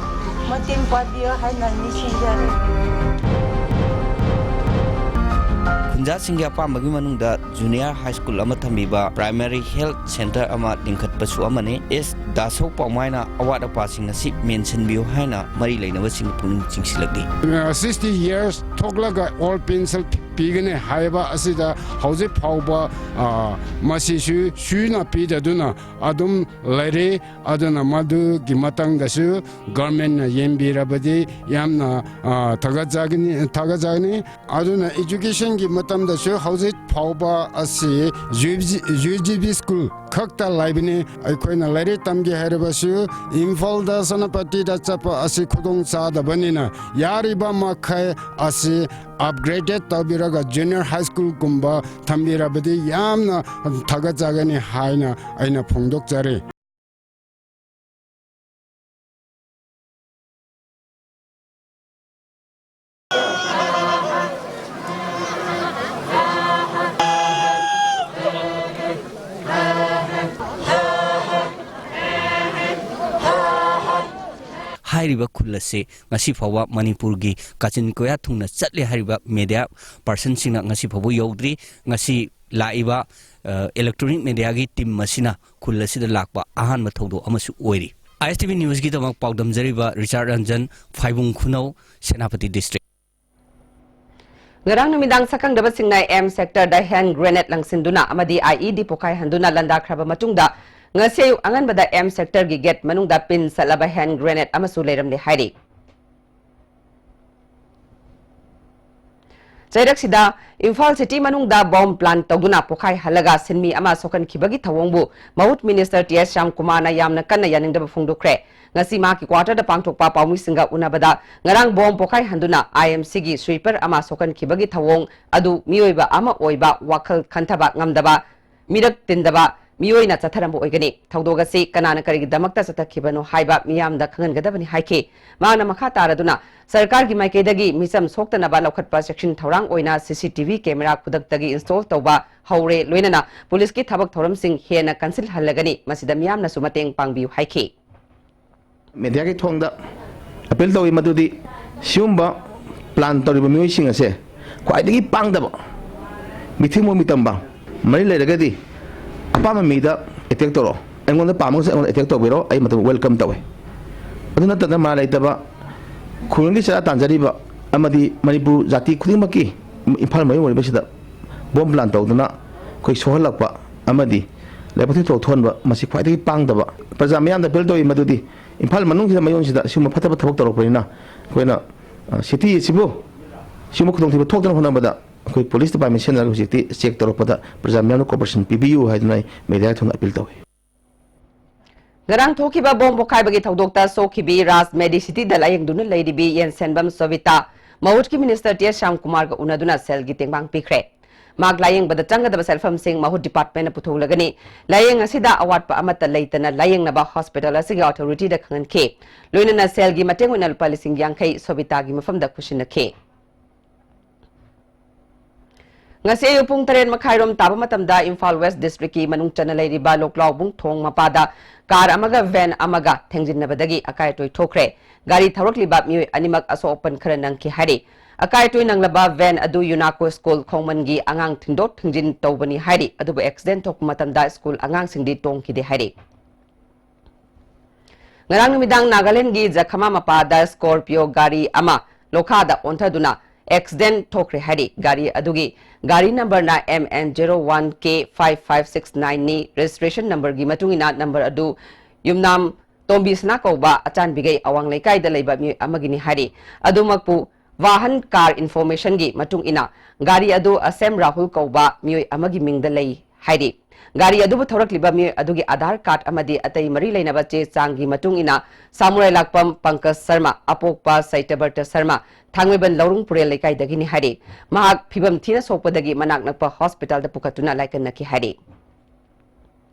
ꯃꯇꯦꯡ ꯄꯥꯡꯕꯤꯌꯨ ꯍꯥꯏꯅ ꯅꯤꯡꯁꯤꯡꯖꯔꯤ꯫ ꯈꯨꯟꯖꯥꯁꯤꯡꯒꯤ ꯑꯄꯥꯝꯕꯒꯤ ꯃꯅꯨꯡꯗ ꯖꯨꯅꯤꯌꯔ ꯍꯥꯏ ꯁ꯭ꯀꯨꯜ ꯑꯃ ꯊꯝꯕꯤꯕ, ꯄ꯭ꯔꯥꯏꯃꯔꯤ ꯍꯦꯜꯊ ꯁꯦꯟꯇꯔ ꯑꯃ ꯂꯤꯡꯈꯠꯄꯁꯨ ꯑꯃꯅꯤ꯫ ꯑꯦꯁ ꯗꯥꯁꯧ ꯄꯥꯎꯃꯥꯏꯅ ꯑꯋꯥꯠ ꯑꯄꯥꯁꯤꯡ ꯑꯁꯤ ꯃꯦꯟꯁꯤꯟꯕꯤꯌꯨ ꯍꯥꯏꯅ ꯃꯔꯤ ꯂꯩꯅꯕꯁꯤꯡꯒꯤ ꯄꯨꯛꯅꯤꯡ ꯆꯤꯡꯁꯤꯜꯂꯛꯂꯤ꯫ ꯁꯤꯛꯁꯇꯤ ꯌꯔꯁ ꯊꯣꯛꯂꯒ ꯑꯣꯜ ꯄꯦꯟꯁꯟ ꯄꯤꯒꯅꯤ ꯍꯥꯏꯕ ꯑꯁꯤꯗ ꯍꯧꯖꯤꯛ ꯐꯥꯎꯕ, ꯑ, ꯃꯁꯤꯁꯨ ꯁꯨꯅ ꯄꯤꯗꯗꯨꯅ ꯑꯗꯨꯝ ꯂꯩꯔꯦ꯫ ꯑꯗꯨꯅ ꯃꯗꯨꯒꯤ ꯃꯇꯥꯡꯗꯁꯨ ꯒꯚꯔꯟꯃꯦꯟꯠꯅ ꯌꯦꯡꯕꯤꯔꯕꯗꯤ ꯌꯥꯝꯅ, ꯑ, ꯊꯥꯒꯠꯆꯒꯅꯤ, ꯊꯥꯒꯠꯆꯒꯅꯤ꯫ ꯑꯗꯨꯅ ꯏꯖꯨꯀꯦꯁꯟꯒꯤ ꯃꯇꯝꯗꯁꯨ ꯍꯧꯖꯤꯛ ꯐꯥꯎꯕ ꯑꯁꯤ ꯌꯨ ꯖꯤ ꯕꯤ ꯁ꯭ꯀꯨꯜ ꯈꯛꯇ ꯂꯩꯕꯅꯤ꯫ ꯑꯩꯈꯣꯏꯅ ꯂꯥꯏꯔꯤꯛ ꯇꯝꯒꯦ ꯍꯥꯏꯔꯕꯁꯨ ꯏꯝꯐꯥꯜꯗ, ꯁꯦꯅꯥꯄꯇꯤꯗ ꯆꯠꯄ ꯑꯁꯤ ꯈꯨꯗꯣꯡ ꯆꯥꯗꯕꯅꯤꯅ, ꯌꯥꯔꯤꯕ ꯃꯈꯩ ꯑꯁꯤ ꯑꯞꯒ꯭ꯔꯦꯗꯦꯗ ꯇꯧꯕꯤꯔꯒ ꯖꯨꯅꯤꯌꯔ ꯍꯥꯏ ꯁ꯭ꯀꯨꯜꯒꯨꯝꯕ ꯊꯝꯕꯤꯔꯕꯗꯤ ꯌꯥꯝꯅ ꯊꯥꯒꯠꯆꯒꯅꯤ ꯍꯥꯏꯅ ꯑꯩꯅ ꯐꯣꯡꯗꯣꯛꯆꯔꯤ꯫ ꯍꯥꯏꯔꯤꯕ ꯈꯨꯜ ꯑꯁꯤ ꯉꯁꯤ ꯐꯥꯎꯕ ꯃꯅꯤꯄꯨꯔꯒꯤ ꯀꯥꯆꯤꯟ ꯀꯣꯌꯥ ꯊꯨꯡꯅ ꯆꯠꯂꯦ ꯍꯥꯏꯔꯤꯕ ꯃꯦꯗꯤꯌꯥ ꯄꯥꯔꯁꯟꯁꯤꯡꯅ ꯉꯁꯤ ꯐꯥꯎꯕ ꯌꯧꯗ꯭ꯔꯤ꯫ ꯉꯁꯤ ꯂꯥꯛꯏꯕ, ꯑ, ꯏꯂꯦꯛꯇ꯭ꯔꯣꯅꯤꯛ ꯃꯦꯗꯤꯌꯥꯒꯤ ꯇꯤꯝ ꯑꯁꯤꯅ ꯈꯨꯜ ꯑꯁꯤꯗ ꯂꯥꯛꯄ ꯑꯍꯥꯟꯕ ꯊꯧꯗꯣꯛ ꯑꯃꯁꯨ ꯑꯣꯏꯔꯤ꯫ ꯑꯥꯏ ꯑꯦꯁ ꯇꯤ ꯚꯤ ꯅ꯭ꯌꯨꯁꯀꯤꯗꯃꯛ ꯄꯥꯎꯗꯝꯖꯔꯤꯕ ꯔꯤꯆꯥꯔꯗ ꯔꯟꯖꯟ, ꯐꯥꯏꯕꯨꯡ ꯈꯨꯅꯧ, ꯁꯦꯅꯥꯄꯇꯤ ꯗꯤꯁꯇ꯭ꯔꯤꯛ꯫ ꯉꯔꯥꯡ ꯅꯨꯃꯤꯗꯥꯡ ꯁꯛꯈꯪꯗꯕꯁꯤꯡꯅ ꯑꯦꯝ ꯁꯦꯛꯇꯔꯗ ꯍꯦꯟ ꯒ꯭ꯔꯦꯅꯦꯗ ꯂꯪꯁꯤꯟꯗꯨꯅ ꯑꯃꯗꯤ ꯑꯥꯏ ꯏ ꯗꯤ ꯄꯣꯈꯥꯏꯍꯟꯗꯨꯅ ꯂꯥꯟꯗꯥꯈ꯭ꯔꯕ ꯃꯇꯨꯡꯗ, ꯉꯁꯤ ꯑꯌꯨꯛ ꯑꯉꯟꯕꯗ ꯑꯦꯝ ꯁꯦꯛꯇꯔꯒꯤ ꯒꯦꯠ ꯃꯅꯨꯡꯗ ꯄꯤꯟ ꯆꯠꯂꯕ ꯍꯦꯟ ꯒ꯭ꯔꯦꯅꯦꯗ ꯑꯃꯁꯨ ꯂꯩꯔꯝꯂꯦ ꯍꯥꯏꯔꯤ꯫ ꯆꯩꯔꯛꯁꯤꯗ ꯏꯝꯐꯥꯜ ꯁꯤꯇꯤ ꯃꯅꯨꯡꯗ ꯕꯣꯝ ꯄ꯭ꯂꯥꯟ ꯇꯧꯗꯨꯅ ꯄꯣꯈꯥꯏꯍꯜꯂꯒ ꯁꯤꯟꯃꯤ ꯑꯃ ꯁꯣꯛꯍꯟꯈꯤꯕꯒꯤ ꯊꯧꯑꯣꯡꯕꯨ ꯃꯍꯨꯠ ꯃꯤꯅꯤꯁꯇꯔ ꯇꯤ ꯑꯦꯁ ꯁ꯭ꯌꯥꯝꯀꯨꯃꯥꯔꯅ ꯌꯥꯝꯅ ꯀꯟꯅ ꯌꯥꯅꯤꯡꯗꯕ ꯐꯣꯡꯗꯣꯛꯈ꯭ꯔꯦ꯫ ꯉꯁꯤ ꯃꯍꯥꯛꯀꯤ ꯀ꯭ꯋꯥꯇꯔꯗ ꯄꯥꯡꯊꯣꯛꯄ ꯄꯥꯎꯃꯤꯁꯤꯡꯒ ꯎꯅꯕꯗ ꯉꯔꯥꯡ ꯕꯣꯝ ꯄꯣꯈꯥꯏꯍꯟꯗꯨꯅ ꯑꯥꯏ ꯑꯦꯝ ꯁꯤꯒꯤ ꯁ꯭ꯋꯤꯄꯔ ꯑꯃ ꯁꯣꯛꯍꯟꯈꯤꯕꯒꯤ ꯊꯧꯑꯣꯡ ꯑꯗꯨ ꯃꯤꯑꯣꯏꯕ ꯑꯃ ꯑꯣꯏꯕ ꯋꯥꯈꯜ ꯈꯟꯊꯕ ꯉꯝꯗꯕ, ꯃꯤꯔꯛ ꯇꯤꯟꯗꯕ ꯃꯤꯑꯣꯏꯅ ꯆꯠꯊꯔꯝꯕ ꯑꯣꯏꯒꯅꯤ꯫ ꯊꯧꯗꯣꯛ ꯑꯁꯤ ꯀꯅꯥꯅ ꯀꯔꯤꯒꯤꯗꯃꯛꯇ ꯆꯠꯊꯈꯤꯕꯅꯣ ꯍꯥꯏꯕ ꯃꯤꯌꯥꯝꯗ ꯈꯪꯍꯟꯒꯗꯕꯅꯤ ꯍꯥꯏꯈꯤ꯫ ꯃꯍꯥꯛꯅ ꯃꯈꯥ ꯇꯥꯔꯗꯨꯅ ꯁꯔꯀꯥꯔꯒꯤ ꯃꯥꯏꯀꯩꯗꯒꯤ ꯃꯤꯆꯝ ꯁꯣꯛꯇꯅꯕ ꯂꯧꯈꯠꯄ ꯆꯦꯛꯁꯤꯟ ꯊꯧꯔꯥꯡ ꯑꯣꯏꯅ C C T V camera ꯈꯨꯗꯛꯇꯒꯤ ꯏꯟꯁꯇꯣꯜ ꯇꯧꯕ ꯍꯧꯔꯦ, ꯂꯣꯏꯅꯅ ꯄꯨꯂꯤꯁꯀꯤ ꯊꯕꯛ ꯊꯧꯔꯝꯁꯤꯡ ꯍꯦꯟꯅ ꯀꯟꯁꯤꯜꯍꯜꯂꯒꯅꯤ꯫ ꯃꯁꯤꯗ ꯃꯤꯌꯥꯝꯅꯁꯨ ꯃꯇꯦꯡ ꯄꯥꯡꯕꯤꯌꯨ ꯍꯥꯏꯈꯤ꯫ ꯃꯦꯗꯤꯌꯥꯒꯤ ꯊꯣꯡꯗ ꯑꯄꯤꯜ ꯇꯧꯏ ꯃꯗꯨꯗꯤ ꯁꯤꯒꯨꯝꯕ ꯄ꯭ꯂꯥꯟ ꯇꯧꯔꯤꯕ ꯃꯤꯑꯣꯏꯁꯤꯡ ꯑꯁꯦ ꯈ꯭ꯋꯥꯏꯗꯒꯤ ꯄꯥꯡꯗꯕ, ꯃꯤꯊꯤꯡꯕ ꯃꯤꯇꯝꯕ ꯃꯔꯤ ꯂꯩꯔꯒꯗꯤ ꯑꯄꯥꯝꯕ ꯃꯤꯗ ꯑꯦꯇꯦꯛ ꯇꯧꯔꯛꯑꯣ꯫ ꯑꯩꯉꯣꯟꯗ ꯄꯥꯝꯃꯒꯁꯨ ꯑꯩꯉꯣꯟꯗ ꯑꯦꯇꯦꯛ ꯇꯧꯕꯤꯔꯣ, ꯑꯩ ꯃꯗꯨ ꯋꯦꯜꯀꯝ ꯇꯧꯏ꯫ ꯑꯗꯨ ꯅꯠꯇꯅ ꯃꯔꯥꯜ ꯂꯩꯇꯕ ꯈꯨꯡꯒꯪꯒꯤ ꯆꯔꯥ ꯇꯥꯟꯖꯔꯤꯕ ꯑꯃꯗꯤ ꯃꯅꯤꯄꯨꯔ ꯖꯥꯇꯤ ꯈꯨꯗꯤꯡꯃꯛꯀꯤ ꯏꯝꯐꯥꯜ ꯃꯌꯣꯟ ꯑꯣꯏꯔꯤꯕꯁꯤꯗ ꯕꯣꯝ ꯄ꯭ꯂꯥꯟ ꯇꯧꯗꯨꯅ ꯑꯩꯈꯣꯏ ꯁꯣꯛꯍꯜꯂꯛꯄ ꯑꯃꯗꯤ ꯂꯥꯏꯕꯛ ꯊꯧꯗꯣꯛ ꯊꯣꯛꯍꯟꯕ, ꯃꯁꯤ ꯈ꯭ꯋꯥꯏꯗꯒꯤ ꯄꯥꯡꯗꯕ꯫ ꯄ꯭ꯔꯖꯥ ꯃꯤꯌꯥꯝꯗ ꯑꯄꯤꯜ ꯇꯧꯏ ꯃꯗꯨꯗꯤ ꯏꯝꯐꯥꯜ ꯃꯅꯨꯡꯁꯤꯗ, ꯃꯌꯣꯟꯁꯤꯗ ꯁꯤꯒꯨꯝꯕ ꯐꯠꯇꯕ ꯊꯕꯛ ꯇꯧꯔꯛꯄꯅꯤꯅ ꯑꯩꯈꯣꯏꯅ, ꯑ, ꯁꯤꯇꯤ ꯑꯁꯤꯕꯨ ꯁꯤꯒꯨꯝꯕ ꯈꯨꯗꯣꯡꯊꯤꯕ ꯊꯣꯛꯇꯅꯕ ꯍꯣꯠꯅꯕꯗ ꯑꯩꯈꯣꯏ ꯄꯨꯂꯤꯁ ꯗꯤꯄꯥꯔꯠꯃꯦꯟ ꯁꯤꯖꯤꯟꯅꯔꯒ ꯍꯧꯖꯤꯛꯇꯤ ꯆꯦꯛ ꯇꯧꯔꯛꯄꯗ ꯄ꯭ꯔꯖꯥ ꯃꯤꯌꯥꯝꯅ ꯀꯣꯑꯣꯄꯔꯦꯁꯟ ꯄꯤꯕꯤꯌꯨ ꯍꯥꯏꯗꯨꯅ ꯑꯩ ꯃꯦꯗꯤꯌꯥꯒꯤ ꯊꯣꯡꯗ ꯑꯄꯤꯜ ꯇꯧꯏ꯫ ꯉꯔꯥꯡ ꯊꯣꯛꯈꯤꯕ ꯕꯣꯝ ꯄꯣꯈꯥꯏꯕꯒꯤ ꯊꯧꯗꯣꯛꯇ ꯁꯣꯛꯈꯤꯕꯤ ꯔꯥꯖ ꯃꯦꯗꯤꯁꯤꯇꯤꯗ ꯂꯥꯌꯦꯡꯗꯨꯅ ꯂꯩꯔꯤꯕꯤ ꯌꯦꯟꯁꯦꯟꯕꯝ ꯁꯣꯕꯤꯇꯥ ꯃꯍꯨꯠꯀꯤ ꯃꯤꯅꯤꯁꯇꯔ ꯇꯤ ꯑꯦꯁ ꯁ꯭ꯌꯥꯝꯀꯨꯃꯥꯔꯒ ꯎꯅꯗꯨꯅ ꯁꯦꯜꯒꯤ ꯇꯦꯡꯕꯥꯡ ꯄꯤꯈ꯭ꯔꯦ꯫ ꯃꯍꯥꯛ ꯂꯥꯌꯦꯡꯕꯗ ꯆꯪꯒꯗꯕ ꯁꯦꯜꯐꯝꯁꯤꯡ ꯃꯍꯨꯠ ꯗꯤꯄꯥꯔꯠꯃꯦꯟꯅ ꯄꯨꯊꯣꯛꯂꯒꯅꯤ꯫ ꯂꯥꯌꯦꯡ ꯑꯁꯤꯗ ꯑꯋꯥꯠꯄ ꯑꯃꯠꯇ ꯂꯩꯇꯅ ꯂꯥꯌꯦꯡꯅꯕ ꯍꯣꯁꯄꯤꯇꯥꯜ ꯑꯁꯤꯒꯤ ꯑꯣꯊꯣꯔꯤꯇꯤꯗ ꯈꯪꯍꯟꯈꯤ꯫ ꯂꯣꯏꯅꯅ ꯁꯦꯜꯒꯤ ꯃꯇꯦꯡ ꯑꯣꯏꯅ ꯂꯨꯄꯥ ꯂꯤꯁꯤꯡ ꯌꯥꯡꯈꯩ ꯁꯣꯕꯤꯇꯥꯒꯤ ꯃꯐꯝꯗ ꯈꯨꯠꯁꯤꯟꯅꯈꯤ꯫ ꯉꯁꯤ ꯑꯌꯨꯛ ꯄꯨꯡ ꯇꯔꯦꯠ ꯃꯈꯥꯏꯔꯣꯝ ꯇꯥꯕ ꯃꯇꯝꯗ ꯏꯝꯐꯥꯜ ꯋꯦꯁ ꯗꯤꯁꯇ꯭ꯔꯤꯛꯀꯤ ꯃꯅꯨꯡ ꯆꯟꯅ ꯂꯩꯔꯤꯕ ꯂꯣꯛꯂꯥꯎꯕꯨꯡ ꯊꯣꯡ ꯃꯄꯥꯗ ꯀꯥꯔ ꯑꯃꯒ ꯚꯦꯟ ꯑꯃꯒ ꯊꯦꯡꯖꯤꯟꯅꯕꯗꯒꯤ ꯑꯀꯥꯏ ꯑꯇꯣꯏ ꯊꯣꯛꯈ꯭ꯔꯦ꯫ ꯒꯥꯔꯤ ꯊꯧꯔꯛꯂꯤꯕ ꯃꯤꯑꯣꯏ ꯑꯅꯤꯃꯛ ꯑꯁꯣꯛ ꯑꯄꯟ ꯈꯔ ꯅꯪꯈꯤ ꯍꯥꯏꯔꯤ꯫ ꯑꯀꯥꯏ ꯑꯇꯣꯏ ꯅꯪꯂꯕ ꯚꯦꯟ ꯑꯗꯨ ꯌꯨꯅꯥꯀꯣ ꯁ꯭ꯀꯨꯜ ꯈꯣꯡꯃꯟꯒꯤ ꯑꯉꯥꯡ ꯊꯤꯟꯗꯣꯛ ꯊꯤꯟꯖꯤꯟ ꯇꯧꯕꯅꯤ ꯍꯥꯏꯔꯤ, ꯑꯗꯨꯕꯨ ꯑꯦꯛꯁꯤꯗꯦꯟ ꯊꯣꯛꯄ ꯃꯇꯝꯗ ꯁ꯭ꯀꯨꯜ ꯑꯉꯥꯡꯁꯤꯡꯗꯤ ꯇꯣꯡꯈꯤꯗꯦ ꯍꯥꯏꯔꯤ꯫ ꯉꯔꯥꯡ ꯅꯨꯃꯤꯗꯥꯡ ꯅꯥꯒꯥꯂꯦꯟꯗꯒꯤ ꯖꯈꯃꯥ ꯃꯄꯥꯗ ꯁ꯭ꯀꯣꯔꯄꯤꯌꯣ ꯒꯥꯔꯤ ꯑꯃ ꯂꯣꯈꯥꯗ ꯑꯣꯟꯊꯗꯨꯅ ꯑꯦꯛꯁꯤꯗꯦꯟ ꯊꯣꯛꯈ꯭ꯔꯦ ꯍꯥꯏꯔꯤ꯫ ꯒꯥꯔꯤ ꯑꯗꯨꯒꯤ ꯒꯥꯔꯤ ꯅꯝꯕꯔꯅ M N zero one K five five six nine ꯅꯤ꯫ ꯔꯦꯖꯤꯁꯇ꯭ꯔꯦꯁꯟ ꯅꯝꯕꯔꯒꯤ ꯃꯇꯨꯡ ꯏꯟꯅ ꯅꯝꯕꯔ ꯑꯗꯨ ꯌꯨꯝꯅꯥꯝ ꯇꯣꯝꯕꯤꯁꯅꯥ ꯀꯧꯕ ꯑꯆꯥꯟꯕꯤꯒꯩ ꯑꯋꯥꯡ ꯂꯩꯀꯥꯏꯗ ꯂꯩꯕ ꯃꯤꯑꯣꯏ ꯑꯃꯒꯤꯅꯤ ꯍꯥꯏꯔꯤ꯫ ꯑꯗꯨꯃꯛꯄꯨ ꯋꯥꯍꯟ ꯀꯥꯔ ꯏꯟꯐꯣꯔꯃꯦꯁꯟꯒꯤ ꯃꯇꯨꯡ ꯏꯟꯅ ꯒꯥꯔꯤ ꯑꯗꯨ ꯑꯁꯦꯝ ꯔꯥꯍꯨꯜ ꯀꯧꯕ ꯃꯤꯑꯣꯏ ꯑꯃꯒꯤ ꯃꯤꯡꯗ ꯂꯩ ꯍꯥꯏꯔꯤ꯫ ꯒꯥꯔꯤ ꯑꯗꯨꯕꯨ ꯊꯧꯔꯛꯂꯤꯕ ꯃꯤꯑꯣꯏ ꯑꯗꯨꯒꯤ ꯑꯥꯙꯥꯔ ꯀꯥꯔꯗ ꯑꯃꯗꯤ ꯑꯇꯩ ꯃꯔꯤ ꯂꯩꯅꯕ ꯆꯦ ꯆꯥꯡꯒꯤ ꯃꯇꯨꯡ ꯏꯟꯅ ꯁꯥꯃꯨꯔꯥꯏ ꯂꯥꯛꯄꯝ ꯄꯪꯀꯖ ꯁꯔꯃ, ꯑꯄꯣꯛꯄ ꯁꯩꯇꯕꯔꯇ ꯁꯔꯃ, ꯊꯥꯡꯃꯩꯕꯟ ꯂꯧꯔꯨꯡ ꯄꯨꯔꯦꯜ ꯂꯩꯀꯥꯏꯗꯒꯤꯅꯤ ꯍꯥꯏꯔꯤ꯫ ꯃꯍꯥꯛ ꯐꯤꯕꯝ ꯊꯤꯅ ꯁꯣꯛꯄꯗꯒꯤ ꯃꯅꯥꯛ ꯅꯛꯄ ꯍꯣꯁꯄꯤꯇꯥꯜꯗ ꯄꯨꯈꯠꯇꯨꯅ ꯂꯥꯏꯀꯠꯅꯈꯤ ꯍꯥꯏꯔꯤ꯫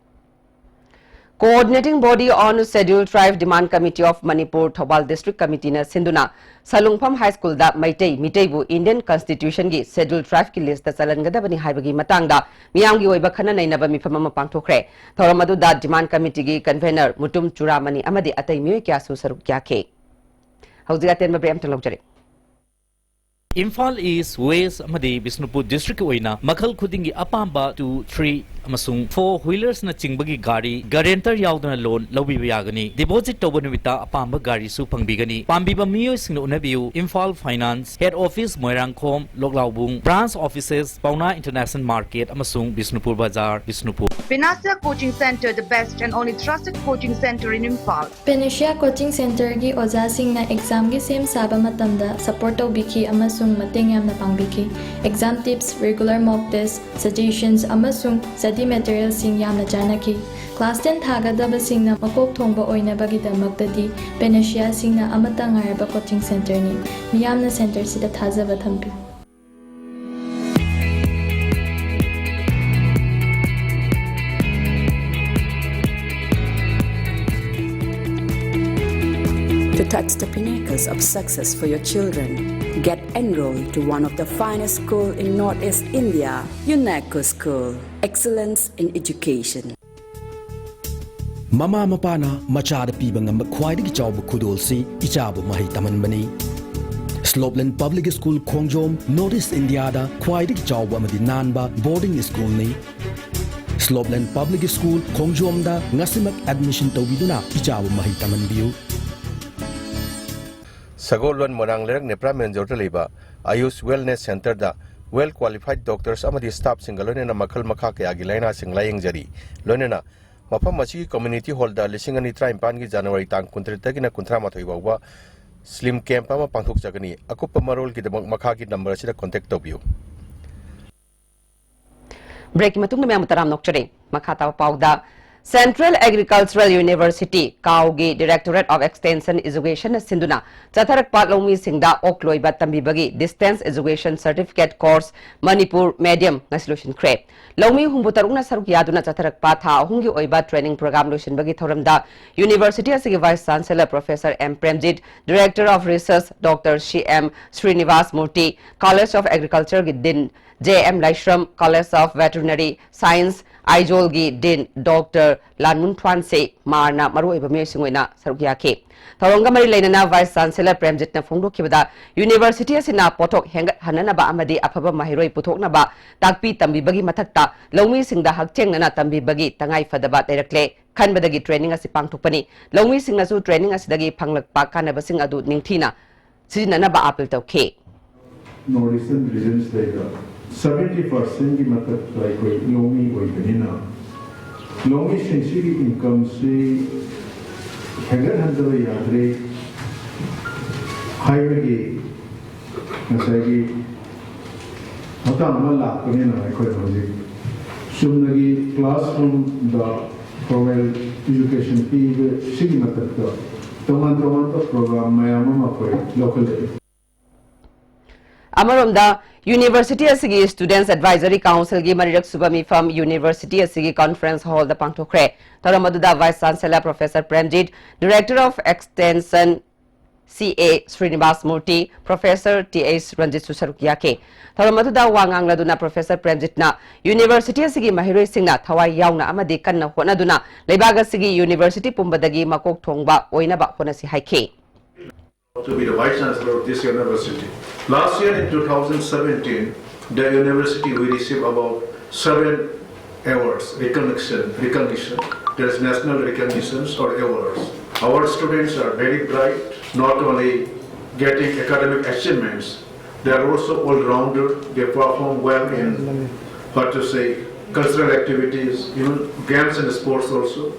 Coordinating Body on Scheduled Tribe Demand Committee of Manipur, Thoubal district ꯀꯃꯤꯇꯤꯅ ꯁꯤꯟꯗꯨꯅ ꯁꯂꯨꯡꯐꯝ ꯍꯥꯏ ꯁ꯭ꯀꯨꯜꯗ ꯃꯩꯇꯩ ꯃꯤꯇꯩꯕꯨ ꯏꯟꯗꯤꯌꯟ ꯀꯟꯁꯇꯤꯇ꯭ꯌꯨꯁꯟꯒꯤ ꯁꯦꯗ꯭ꯌꯨꯜ ꯇ꯭ꯔꯥꯏꯕꯀꯤ ꯂꯤꯁꯇ ꯆꯜꯍꯟꯒꯗꯕꯅꯤ ꯍꯥꯏꯕꯒꯤ ꯃꯇꯥꯡꯗ ꯃꯤꯌꯥꯝꯒꯤ ꯑꯣꯏꯕ ꯈꯟꯅ ꯅꯩꯅꯕ ꯃꯤꯐꯝ ꯑꯃ ꯄꯥꯡꯊꯣꯛꯈ꯭ꯔꯦ꯫ ꯊꯧꯔꯝ ꯑꯗꯨꯗ ꯗꯤꯃꯥꯟ ꯀꯃꯤꯇꯤꯒꯤ ꯀꯟꯚꯦꯅꯔ ꯃꯨꯇꯨꯝ ꯆꯨꯔꯥꯃꯅꯤ ꯑꯃꯗꯤ ꯑꯇꯩ ꯃꯤꯑꯣꯏ ꯀꯌꯥꯁꯨ ꯁꯔꯨꯛ ꯌꯥꯈꯤ꯫ ꯍꯧꯖꯤꯛ ꯑꯇꯦꯟꯕ ꯕ꯭ꯔꯦꯛ ꯑꯃꯇ ꯂꯧꯖꯔꯤ꯫ ꯏꯝꯐꯥꯜ ꯏꯁ, ꯋꯦꯁ ꯑꯃꯗꯤ ꯕꯤꯁꯅꯨꯄꯨꯔ ꯗꯤꯁꯇ꯭ꯔꯤꯛꯀꯤ ꯑꯣꯏꯅ ꯃꯈꯜ ꯈꯨꯗꯤꯡꯒꯤ ꯑꯄꯥꯝꯕ two, three ꯑꯃꯁꯨꯡ four wheelersꯅ ꯆꯤꯡꯕꯒꯤ ꯒꯥꯔꯤ guarantor ꯌꯥꯎꯗꯅ loan ꯂꯧꯕꯤꯕ ꯌꯥꯒꯅꯤ꯫ Deposit ꯇꯧꯕ ꯅꯨꯃꯤꯠꯇ ꯑꯄꯥꯝꯕ ꯒꯥꯔꯤꯁꯨ ꯐꯪꯕꯤꯒꯅꯤ꯫ ꯄꯥꯝꯕꯤꯕ ꯃꯤꯑꯣꯏꯁꯤꯡꯅ ꯎꯅꯕꯤꯌꯨ, Imphal finance, head office Moirangkhom, Loklaobung, branch offices ꯄꯥꯎꯅꯥ International Market ꯑꯃꯁꯨꯡ ꯕꯤꯁꯅꯨꯄꯨꯔ ꯕꯖꯥꯔ, Bishnupur. Pinasa Coaching Center, the best and only trusted coaching center in Imphal. Panacea Coaching Centerꯒꯤ ꯑꯣꯖꯥꯁꯤꯡꯅ examꯒꯤ ꯁꯦꯝ ꯁꯥꯕ ꯃꯇꯝꯗ support ꯇꯧꯕꯤꯈꯤ ꯑꯃꯁꯨꯡ ꯃꯇꯦꯡ ꯌꯥꯝꯅ ꯄꯥꯡꯕꯤꯈꯤ꯫ Exam tips, regular mock test, suggestions ꯑꯃꯁꯨꯡ study materialꯁꯤꯡ ꯌꯥꯝꯅ ꯆꯥꯟꯅꯈꯤ꯫ Class ten ꯊꯥꯒꯗꯕꯁꯤꯡꯅ ꯃꯀꯣꯛ ꯊꯣꯡꯕ ꯑꯣꯏꯅꯕꯒꯤꯗꯃꯛꯇꯗꯤ Panaceaꯁꯤꯡꯅ ꯑꯃꯠꯇ ꯉꯥꯏꯔꯕ coaching centerꯅꯤ꯫ ꯃꯤꯌꯥꯝꯅ centerꯁꯤꯗ ꯊꯥꯖꯕ ꯊꯝꯕꯤꯌꯨ꯫ The Touch the pinnacles of success for your children. Get enrolled to one of the finest school in Northeast India, UNECO School. Excellence in education. ꯃꯃꯥ ꯃꯄꯥꯅ ꯃꯆꯥꯗ ꯄꯤꯕ ꯉꯝꯕ ꯈ꯭ꯋꯥꯏꯗꯒꯤ ꯆꯥꯎꯕ ꯈꯨꯗꯣꯜꯁꯤ ꯏꯆꯥꯕꯨ ꯃꯍꯩ ꯇꯝꯍꯟꯕꯅꯤ꯫ ꯁ꯭ꯂꯣꯞꯂꯦꯟ ꯄꯕ꯭ꯂꯤꯛ ꯁ꯭ꯀꯨꯜ ꯈꯣꯡꯖꯣꯝ, ꯅꯣꯔꯠ ꯏꯁ ꯏꯟꯗꯤꯌꯥꯗ ꯈ꯭ꯋꯥꯏꯗꯒꯤ ꯆꯥꯎꯕ ꯑꯃꯗꯤ ꯅꯥꯟꯕ ꯕꯣꯔꯗꯤꯡ ꯁ꯭ꯀꯨꯜꯅꯤ꯫ ꯁ꯭ꯂꯣꯞꯂꯦꯟ ꯄꯕ꯭ꯂꯤꯛ ꯁ꯭ꯀꯨꯜ ꯈꯣꯡꯖꯣꯝꯗ ꯉꯁꯤꯃꯛ ꯑꯦꯗꯃꯤꯁꯟ ꯇꯧꯕꯤꯗꯨꯅ ꯏꯆꯥꯕꯨ ꯃꯍꯩ ꯇꯝꯍꯟꯕꯤꯌꯨ꯫ ꯁꯒꯣꯜꯕꯟ ꯃꯣꯏꯔꯥꯡ ꯂꯩꯔꯛ ꯅꯦꯄ꯭ꯔꯥ ꯃꯦꯟꯖꯣꯔꯗ ꯂꯩꯕ ꯑꯌꯨꯁ ꯋꯦꯜꯅꯦꯁ ꯁꯦꯟꯇꯔꯗ ꯋꯦꯜ ꯀ꯭ꯋꯥꯂꯤꯐꯥꯏꯗ ꯗꯣꯛꯇꯔꯁ ꯑꯃꯗꯤ ꯁ꯭ꯇꯥꯐꯁꯤꯡꯒ ꯂꯣꯏꯅꯅ ꯃꯈꯜ ꯃꯈꯥ ꯀꯌꯥꯒꯤ ꯂꯥꯏꯅꯥꯁꯤꯡ ꯂꯥꯌꯦꯡꯖꯔꯤ꯫ ꯂꯣꯏꯅꯅ ꯃꯐꯝ ꯑꯁꯤꯒꯤ ꯀꯝꯃ꯭ꯌꯨꯅꯤꯇꯤ ꯍꯣꯜꯗ ꯂꯤꯁꯤꯡ ꯑꯅꯤ ꯇꯔꯥꯅꯤꯄꯥꯟꯒꯤ ꯖꯅꯋꯥꯔꯤ ꯇꯥꯡ ꯀꯨꯟꯇꯔꯦꯠꯇꯒꯤꯅ ꯀꯨꯟꯊ꯭ꯔꯥ ꯃꯥꯊꯣꯏ ꯐꯥꯎꯕ ꯁ꯭ꯂꯤꯝ ꯀꯦꯝꯞ ꯑꯃ ꯄꯥꯡꯊꯣꯛꯆꯒꯅꯤ꯫ ꯑꯀꯨꯞꯄ ꯃꯔꯣꯜꯒꯤꯗꯃꯛ ꯃꯈꯥꯒꯤ ꯅꯝꯕꯔ ꯑꯁꯤꯗ ꯀꯣꯟꯇꯦꯛ ꯇꯧꯕꯤꯌꯨ꯫ ꯕ꯭ꯔꯦꯛꯀꯤ ꯃꯇꯨꯡꯗ ꯃꯌꯥꯝꯕꯨ ꯇꯔꯥꯝꯅ ꯑꯣꯛꯆꯔꯤ꯫ ꯃꯈꯥ ꯇꯥꯕ ꯄꯥꯎꯗ, Central Agricultural University, ꯀꯥꯎꯒꯤ Directorate of Extension Educationꯅ ꯁꯤꯟꯗꯨꯅ ꯆꯠꯊꯔꯛꯄ ꯂꯧꯃꯤꯁꯤꯡꯗ ꯑꯣꯛ ꯂꯣꯏꯕ ꯇꯝꯕꯤꯕꯒꯤ Distance Education Certificate Course, Manipur Medium ꯉꯁꯤ ꯂꯣꯏꯁꯤꯟꯈ꯭ꯔꯦ꯫ ꯂꯧꯃꯤ ꯍꯨꯝꯐꯨ ꯇꯔꯨꯛꯅ ꯁꯔꯨꯛ ꯌꯥꯗꯨꯅ ꯆꯠꯊꯔꯛꯄ ꯊꯥ ꯑꯍꯨꯝꯒꯤ ꯑꯣꯏꯕ training program ꯂꯣꯏꯁꯤꯟꯕꯒꯤ ꯊꯧꯔꯝꯗ University ꯑꯁꯤꯒꯤ Vice Chancellor Professor M Premjit, Director of Research Doctor C M Srinivas ꯃꯨꯔꯇꯤ, College of Agricultureꯒꯤ Dean J M Laishram, College of Veterinary Science ꯑꯥꯏꯖꯣꯜꯒꯤ Dean Doctor ꯂꯥꯟꯃꯨꯟꯊ꯭ꯋꯥꯟꯁꯦ ꯃꯥꯔꯅ ꯃꯔꯨꯑꯣꯏꯕ ꯃꯤꯑꯣꯏꯁꯤꯡ ꯑꯣꯏꯅ ꯁꯔꯨꯛ ꯌꯥꯈꯤ꯫ ꯊꯧꯔꯝꯒ ꯃꯔꯤ ꯂꯩꯅꯅ Vice Chancellor ꯄ꯭ꯔꯦꯝꯖꯤꯠꯅ ꯐꯣꯡꯗꯣꯛꯈꯤꯕꯗ, University ꯑꯁꯤꯅ ꯄꯣꯠꯊꯣꯛ ꯍꯦꯟꯒꯠꯍꯟꯅꯅꯕ ꯑꯃꯗꯤ ꯑꯐꯕ ꯃꯍꯩꯔꯣꯏ ꯄꯨꯊꯣꯛꯅꯕ ꯇꯥꯛꯄꯤ ꯇꯝꯕꯤꯕꯒꯤ ꯃꯊꯛꯇ ꯂꯧꯃꯤꯁꯤꯡꯗ ꯍꯛꯊꯦꯡꯅꯅ ꯇꯝꯕꯤꯕꯒꯤ ꯇꯉꯥꯏ ꯐꯗꯕ ꯂꯩꯔꯛꯂꯦ ꯈꯟꯕꯗꯒꯤ training ꯑꯁꯤ ꯄꯥꯡꯊꯣꯛꯄꯅꯤ꯫ ꯂꯧꯃꯤꯁꯤꯡꯅꯁꯨ training ꯑꯁꯤꯗꯒꯤ ꯐꯪꯂꯛꯄ ꯀꯥꯟꯅꯕꯁꯤꯡ ꯑꯗꯨ ꯅꯤꯡꯊꯤꯅ ꯁꯤꯖꯤꯟꯅꯅꯕ appeal ꯇꯧꯈꯤ꯫ North Eastern regions ꯇꯩꯗ seventy percent ꯀꯤ ꯃꯊꯛꯇ ꯑꯩꯈꯣꯏ ꯂꯧꯃꯤ ꯑꯣꯏꯕꯅꯤꯅ, ꯂꯧꯃꯤꯁꯤꯡꯁꯤꯒꯤ income ꯁꯤ ꯍꯦꯟꯒꯠꯍꯟꯗꯕ ꯌꯥꯗ꯭ꯔꯦ ꯍꯥꯏꯕꯒꯤ ꯉꯁꯥꯏꯒꯤ ꯃꯇꯥꯡ ꯑꯃ ꯂꯥꯛꯄꯅꯤꯅ, ꯑꯩꯈꯣꯏꯅ ꯍꯧꯖꯤꯛ ꯆꯨꯝꯅꯒꯤ classroom ꯗ formal education ꯄꯤꯕ ꯁꯤꯒꯤ ꯃꯊꯛꯇ ꯇꯣꯉꯥꯟ ꯇꯣꯉꯥꯟꯕ program ꯃꯌꯥꯝ ꯑꯃ ꯑꯩꯈꯣꯏ ꯂꯧꯈꯠꯂꯛꯏ꯫ ꯑꯃꯔꯣꯝꯗ, University ꯑꯁꯤꯒꯤ Students Advisory Councilꯒꯤ ꯃꯔꯤꯔꯛ ꯁꯨꯕ ꯃꯤꯐꯝ University ꯑꯁꯤꯒꯤ Conference Hallꯗ ꯄꯥꯡꯊꯣꯛꯈ꯭ꯔꯦ꯫ ꯊꯧꯔꯝ ꯑꯗꯨꯗ Vice Chancellor Professor Premjit, Director of Extension C A Srinivas Murthy, Professor T H Ranjit ꯁꯨ ꯁꯔꯨꯛ ꯌꯥꯈꯤ꯫ ꯊꯧꯔꯝ ꯑꯗꯨꯗ ꯋꯥ ꯉꯥꯡꯂꯗꯨꯅ Professor ꯄ꯭ꯔꯦꯝꯖꯤꯠꯅ university ꯑꯁꯤꯒꯤ ꯃꯍꯩꯔꯣꯏꯁꯤꯡꯅ ꯊꯋꯥꯏ ꯌꯥꯎꯅ ꯑꯃꯗꯤ ꯀꯟꯅ ꯍꯣꯠꯅꯗꯨꯅ ꯂꯩꯕꯥꯛ ꯑꯁꯤꯒꯤ university ꯄꯨꯝꯕꯗꯒꯤ ꯃꯀꯣꯛ ꯊꯣꯡꯕ ꯑꯣꯏꯅꯕ ꯍꯣꯠꯅꯁꯤ ꯍꯥꯏꯈꯤ꯫ To be the Vice Chancellor of this university. Last year in two thousand seventeen, the university we received about seven awards, recognition, recognition. There's national recognitions or awards. Our students are very bright, not only getting academic achievements, they are also all-rounder. They perform well in, what to say, cultural activities, even games and sports also.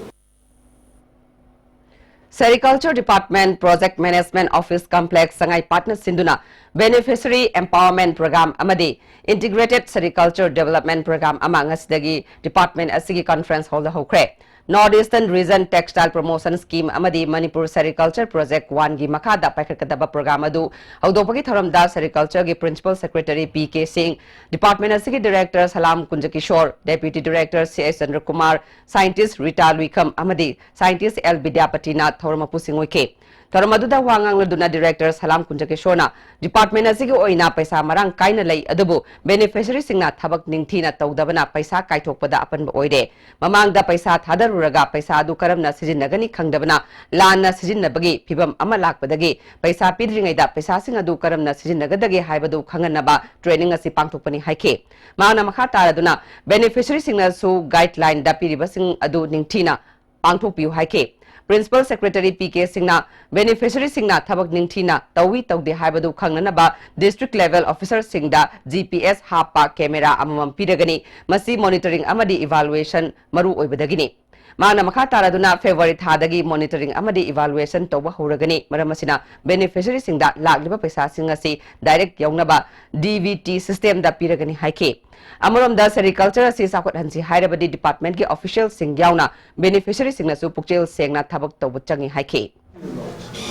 Sericulture Department Project Management Office Complex ꯁꯉꯥꯏꯄꯥꯠꯅ ꯁꯤꯟꯗꯨꯅ Beneficiary Empowerment Program ꯑꯃꯗꯤ Integrated Sericulture Development Program ꯑꯃ ꯉꯁꯤꯗꯒꯤ department ꯑꯁꯤꯒꯤ conference hall ꯗ ꯍꯧꯈ꯭ꯔꯦ꯫ North Eastern Region Textile Promotion Scheme ꯑꯃꯗꯤ Manipur Sericulture Project one ꯒꯤ ꯃꯈꯥꯗ ꯄꯥꯏꯈꯠꯀꯗꯕ program ꯑꯗꯨ ꯍꯧꯗꯣꯛꯄꯒꯤ ꯊꯧꯔꯝꯗ Sericulture ꯒꯤ Principal Secretary P K Singh, department ꯑꯁꯤꯒꯤ Director ꯁꯂꯥꯝ ꯀꯨꯟꯖꯀꯤꯁꯣꯔ, Deputy Director C H Chandrakumar, Scientist Rita ꯂꯨꯏꯈꯝ ꯑꯃꯗꯤ Scientist L ꯕꯤꯗ꯭ꯌꯥꯄꯇꯤꯅ ꯊꯧꯔꯝ ꯃꯄꯨꯁꯤꯡ ꯑꯣꯏꯈꯤ꯫ ꯊꯧꯔꯝ ꯑꯗꯨꯗ ꯋꯥ ꯉꯥꯡꯂꯗꯨꯅ Director ꯁꯂꯥꯝ ꯀꯨꯟꯖꯀꯤꯁꯣꯔꯅ department ꯑꯁꯤꯒꯤ ꯑꯣꯏꯅ ꯄꯩꯁꯥ ꯃꯔꯥꯡ ꯀꯥꯏꯅ ꯂꯩ, ꯑꯗꯨꯕꯨ beneficiaryꯁꯤꯡꯅ ꯊꯕꯛ ꯅꯤꯡꯊꯤꯅ ꯇꯧꯗꯕꯅ ꯄꯩꯁꯥ ꯀꯥꯏꯊꯣꯛꯄꯗ ꯑꯄꯟꯕ ꯑꯣꯏꯔꯦ꯫ ꯃꯃꯥꯡꯗ ꯄꯩꯁꯥ ꯊꯥꯗꯔꯨꯔꯒ ꯄꯩꯁꯥ ꯑꯗꯨ ꯀꯔꯝꯅ ꯁꯤꯖꯤꯟꯅꯒꯅꯤ ꯈꯪꯗꯕꯅ ꯂꯥꯟꯅ ꯁꯤꯖꯤꯟꯅꯕꯒꯤ ꯐꯤꯚꯝ ꯑꯃ ꯂꯥꯛꯄꯗꯒꯤ ꯄꯩꯁꯥ ꯄꯤꯗ꯭ꯔꯤꯉꯩꯗ ꯄꯩꯁꯥꯁꯤꯡ ꯑꯗꯨ ꯀꯔꯝꯅ ꯁꯤꯖꯤꯟꯅꯒꯗꯒꯦ ꯍꯥꯏꯕꯗꯨ ꯈꯪꯍꯟꯅꯕ training ꯑꯁꯤ ꯄꯥꯡꯊꯣꯛꯄꯅꯤ ꯍꯥꯏꯈꯤ꯫ ꯃꯍꯥꯛꯅ ꯃꯈꯥ ꯇꯥꯔꯗꯨꯅ beneficiaryꯁꯤꯡꯅꯁꯨ guideline ꯗ ꯄꯤꯔꯤꯕꯁꯤꯡ ꯑꯗꯨ ꯅꯤꯡꯊꯤꯅ ꯄꯥꯡꯊꯣꯛꯄꯤꯌꯨ ꯍꯥꯏꯈꯤ꯫ Principal Secretary P K Singhꯅ beneficiaryꯁꯤꯡꯅ ꯊꯕꯛ ꯅꯤꯡꯊꯤꯅ ꯇꯧꯏ ꯇꯧꯗꯦ ꯍꯥꯏꯕꯗꯨ ꯈꯪꯅꯅꯕ district level officerꯁꯤꯡꯗ G P S ꯍꯥꯞꯄ camera ꯑꯃꯃꯝ ꯄꯤꯔꯒꯅꯤ꯫ ꯃꯁꯤ monitoring ꯑꯃꯗꯤ evaluation ꯃꯔꯨ ꯑꯣꯏꯕꯗꯒꯤꯅꯤ꯫ ꯃꯍꯥꯛꯅ ꯃꯈꯥ ꯇꯥꯔꯗꯨꯅ February ꯊꯥꯗꯒꯤ monitoring ꯑꯃꯗꯤ evaluation ꯇꯧꯕ ꯍꯧꯔꯒꯅꯤ꯫ ꯃꯔꯝ ꯑꯁꯤꯅ beneficiaryꯁꯤꯡꯗ ꯂꯥꯛꯂꯤꯕ ꯄꯩꯁꯥꯁꯤꯡ ꯑꯁꯤ direct ꯌꯧꯅꯕ D B T systemꯗ ꯄꯤꯔꯒꯅꯤ ꯍꯥꯏꯈꯤ꯫ ꯑꯃꯔꯣꯝꯗ sericulture ꯑꯁꯤ ꯆꯥꯎꯈꯠꯍꯟꯁꯤ ꯍꯥꯏꯔꯕꯗꯤ departmentꯀꯤ officialꯁꯤꯡ ꯌꯥꯎꯅ beneficiaryꯁꯤꯡꯅꯁꯨ ꯄꯨꯛꯆꯦꯜ ꯁꯦꯡꯅ ꯊꯕꯛ ꯇꯧꯕ ꯆꯪꯏ ꯍꯥꯏꯈꯤ꯫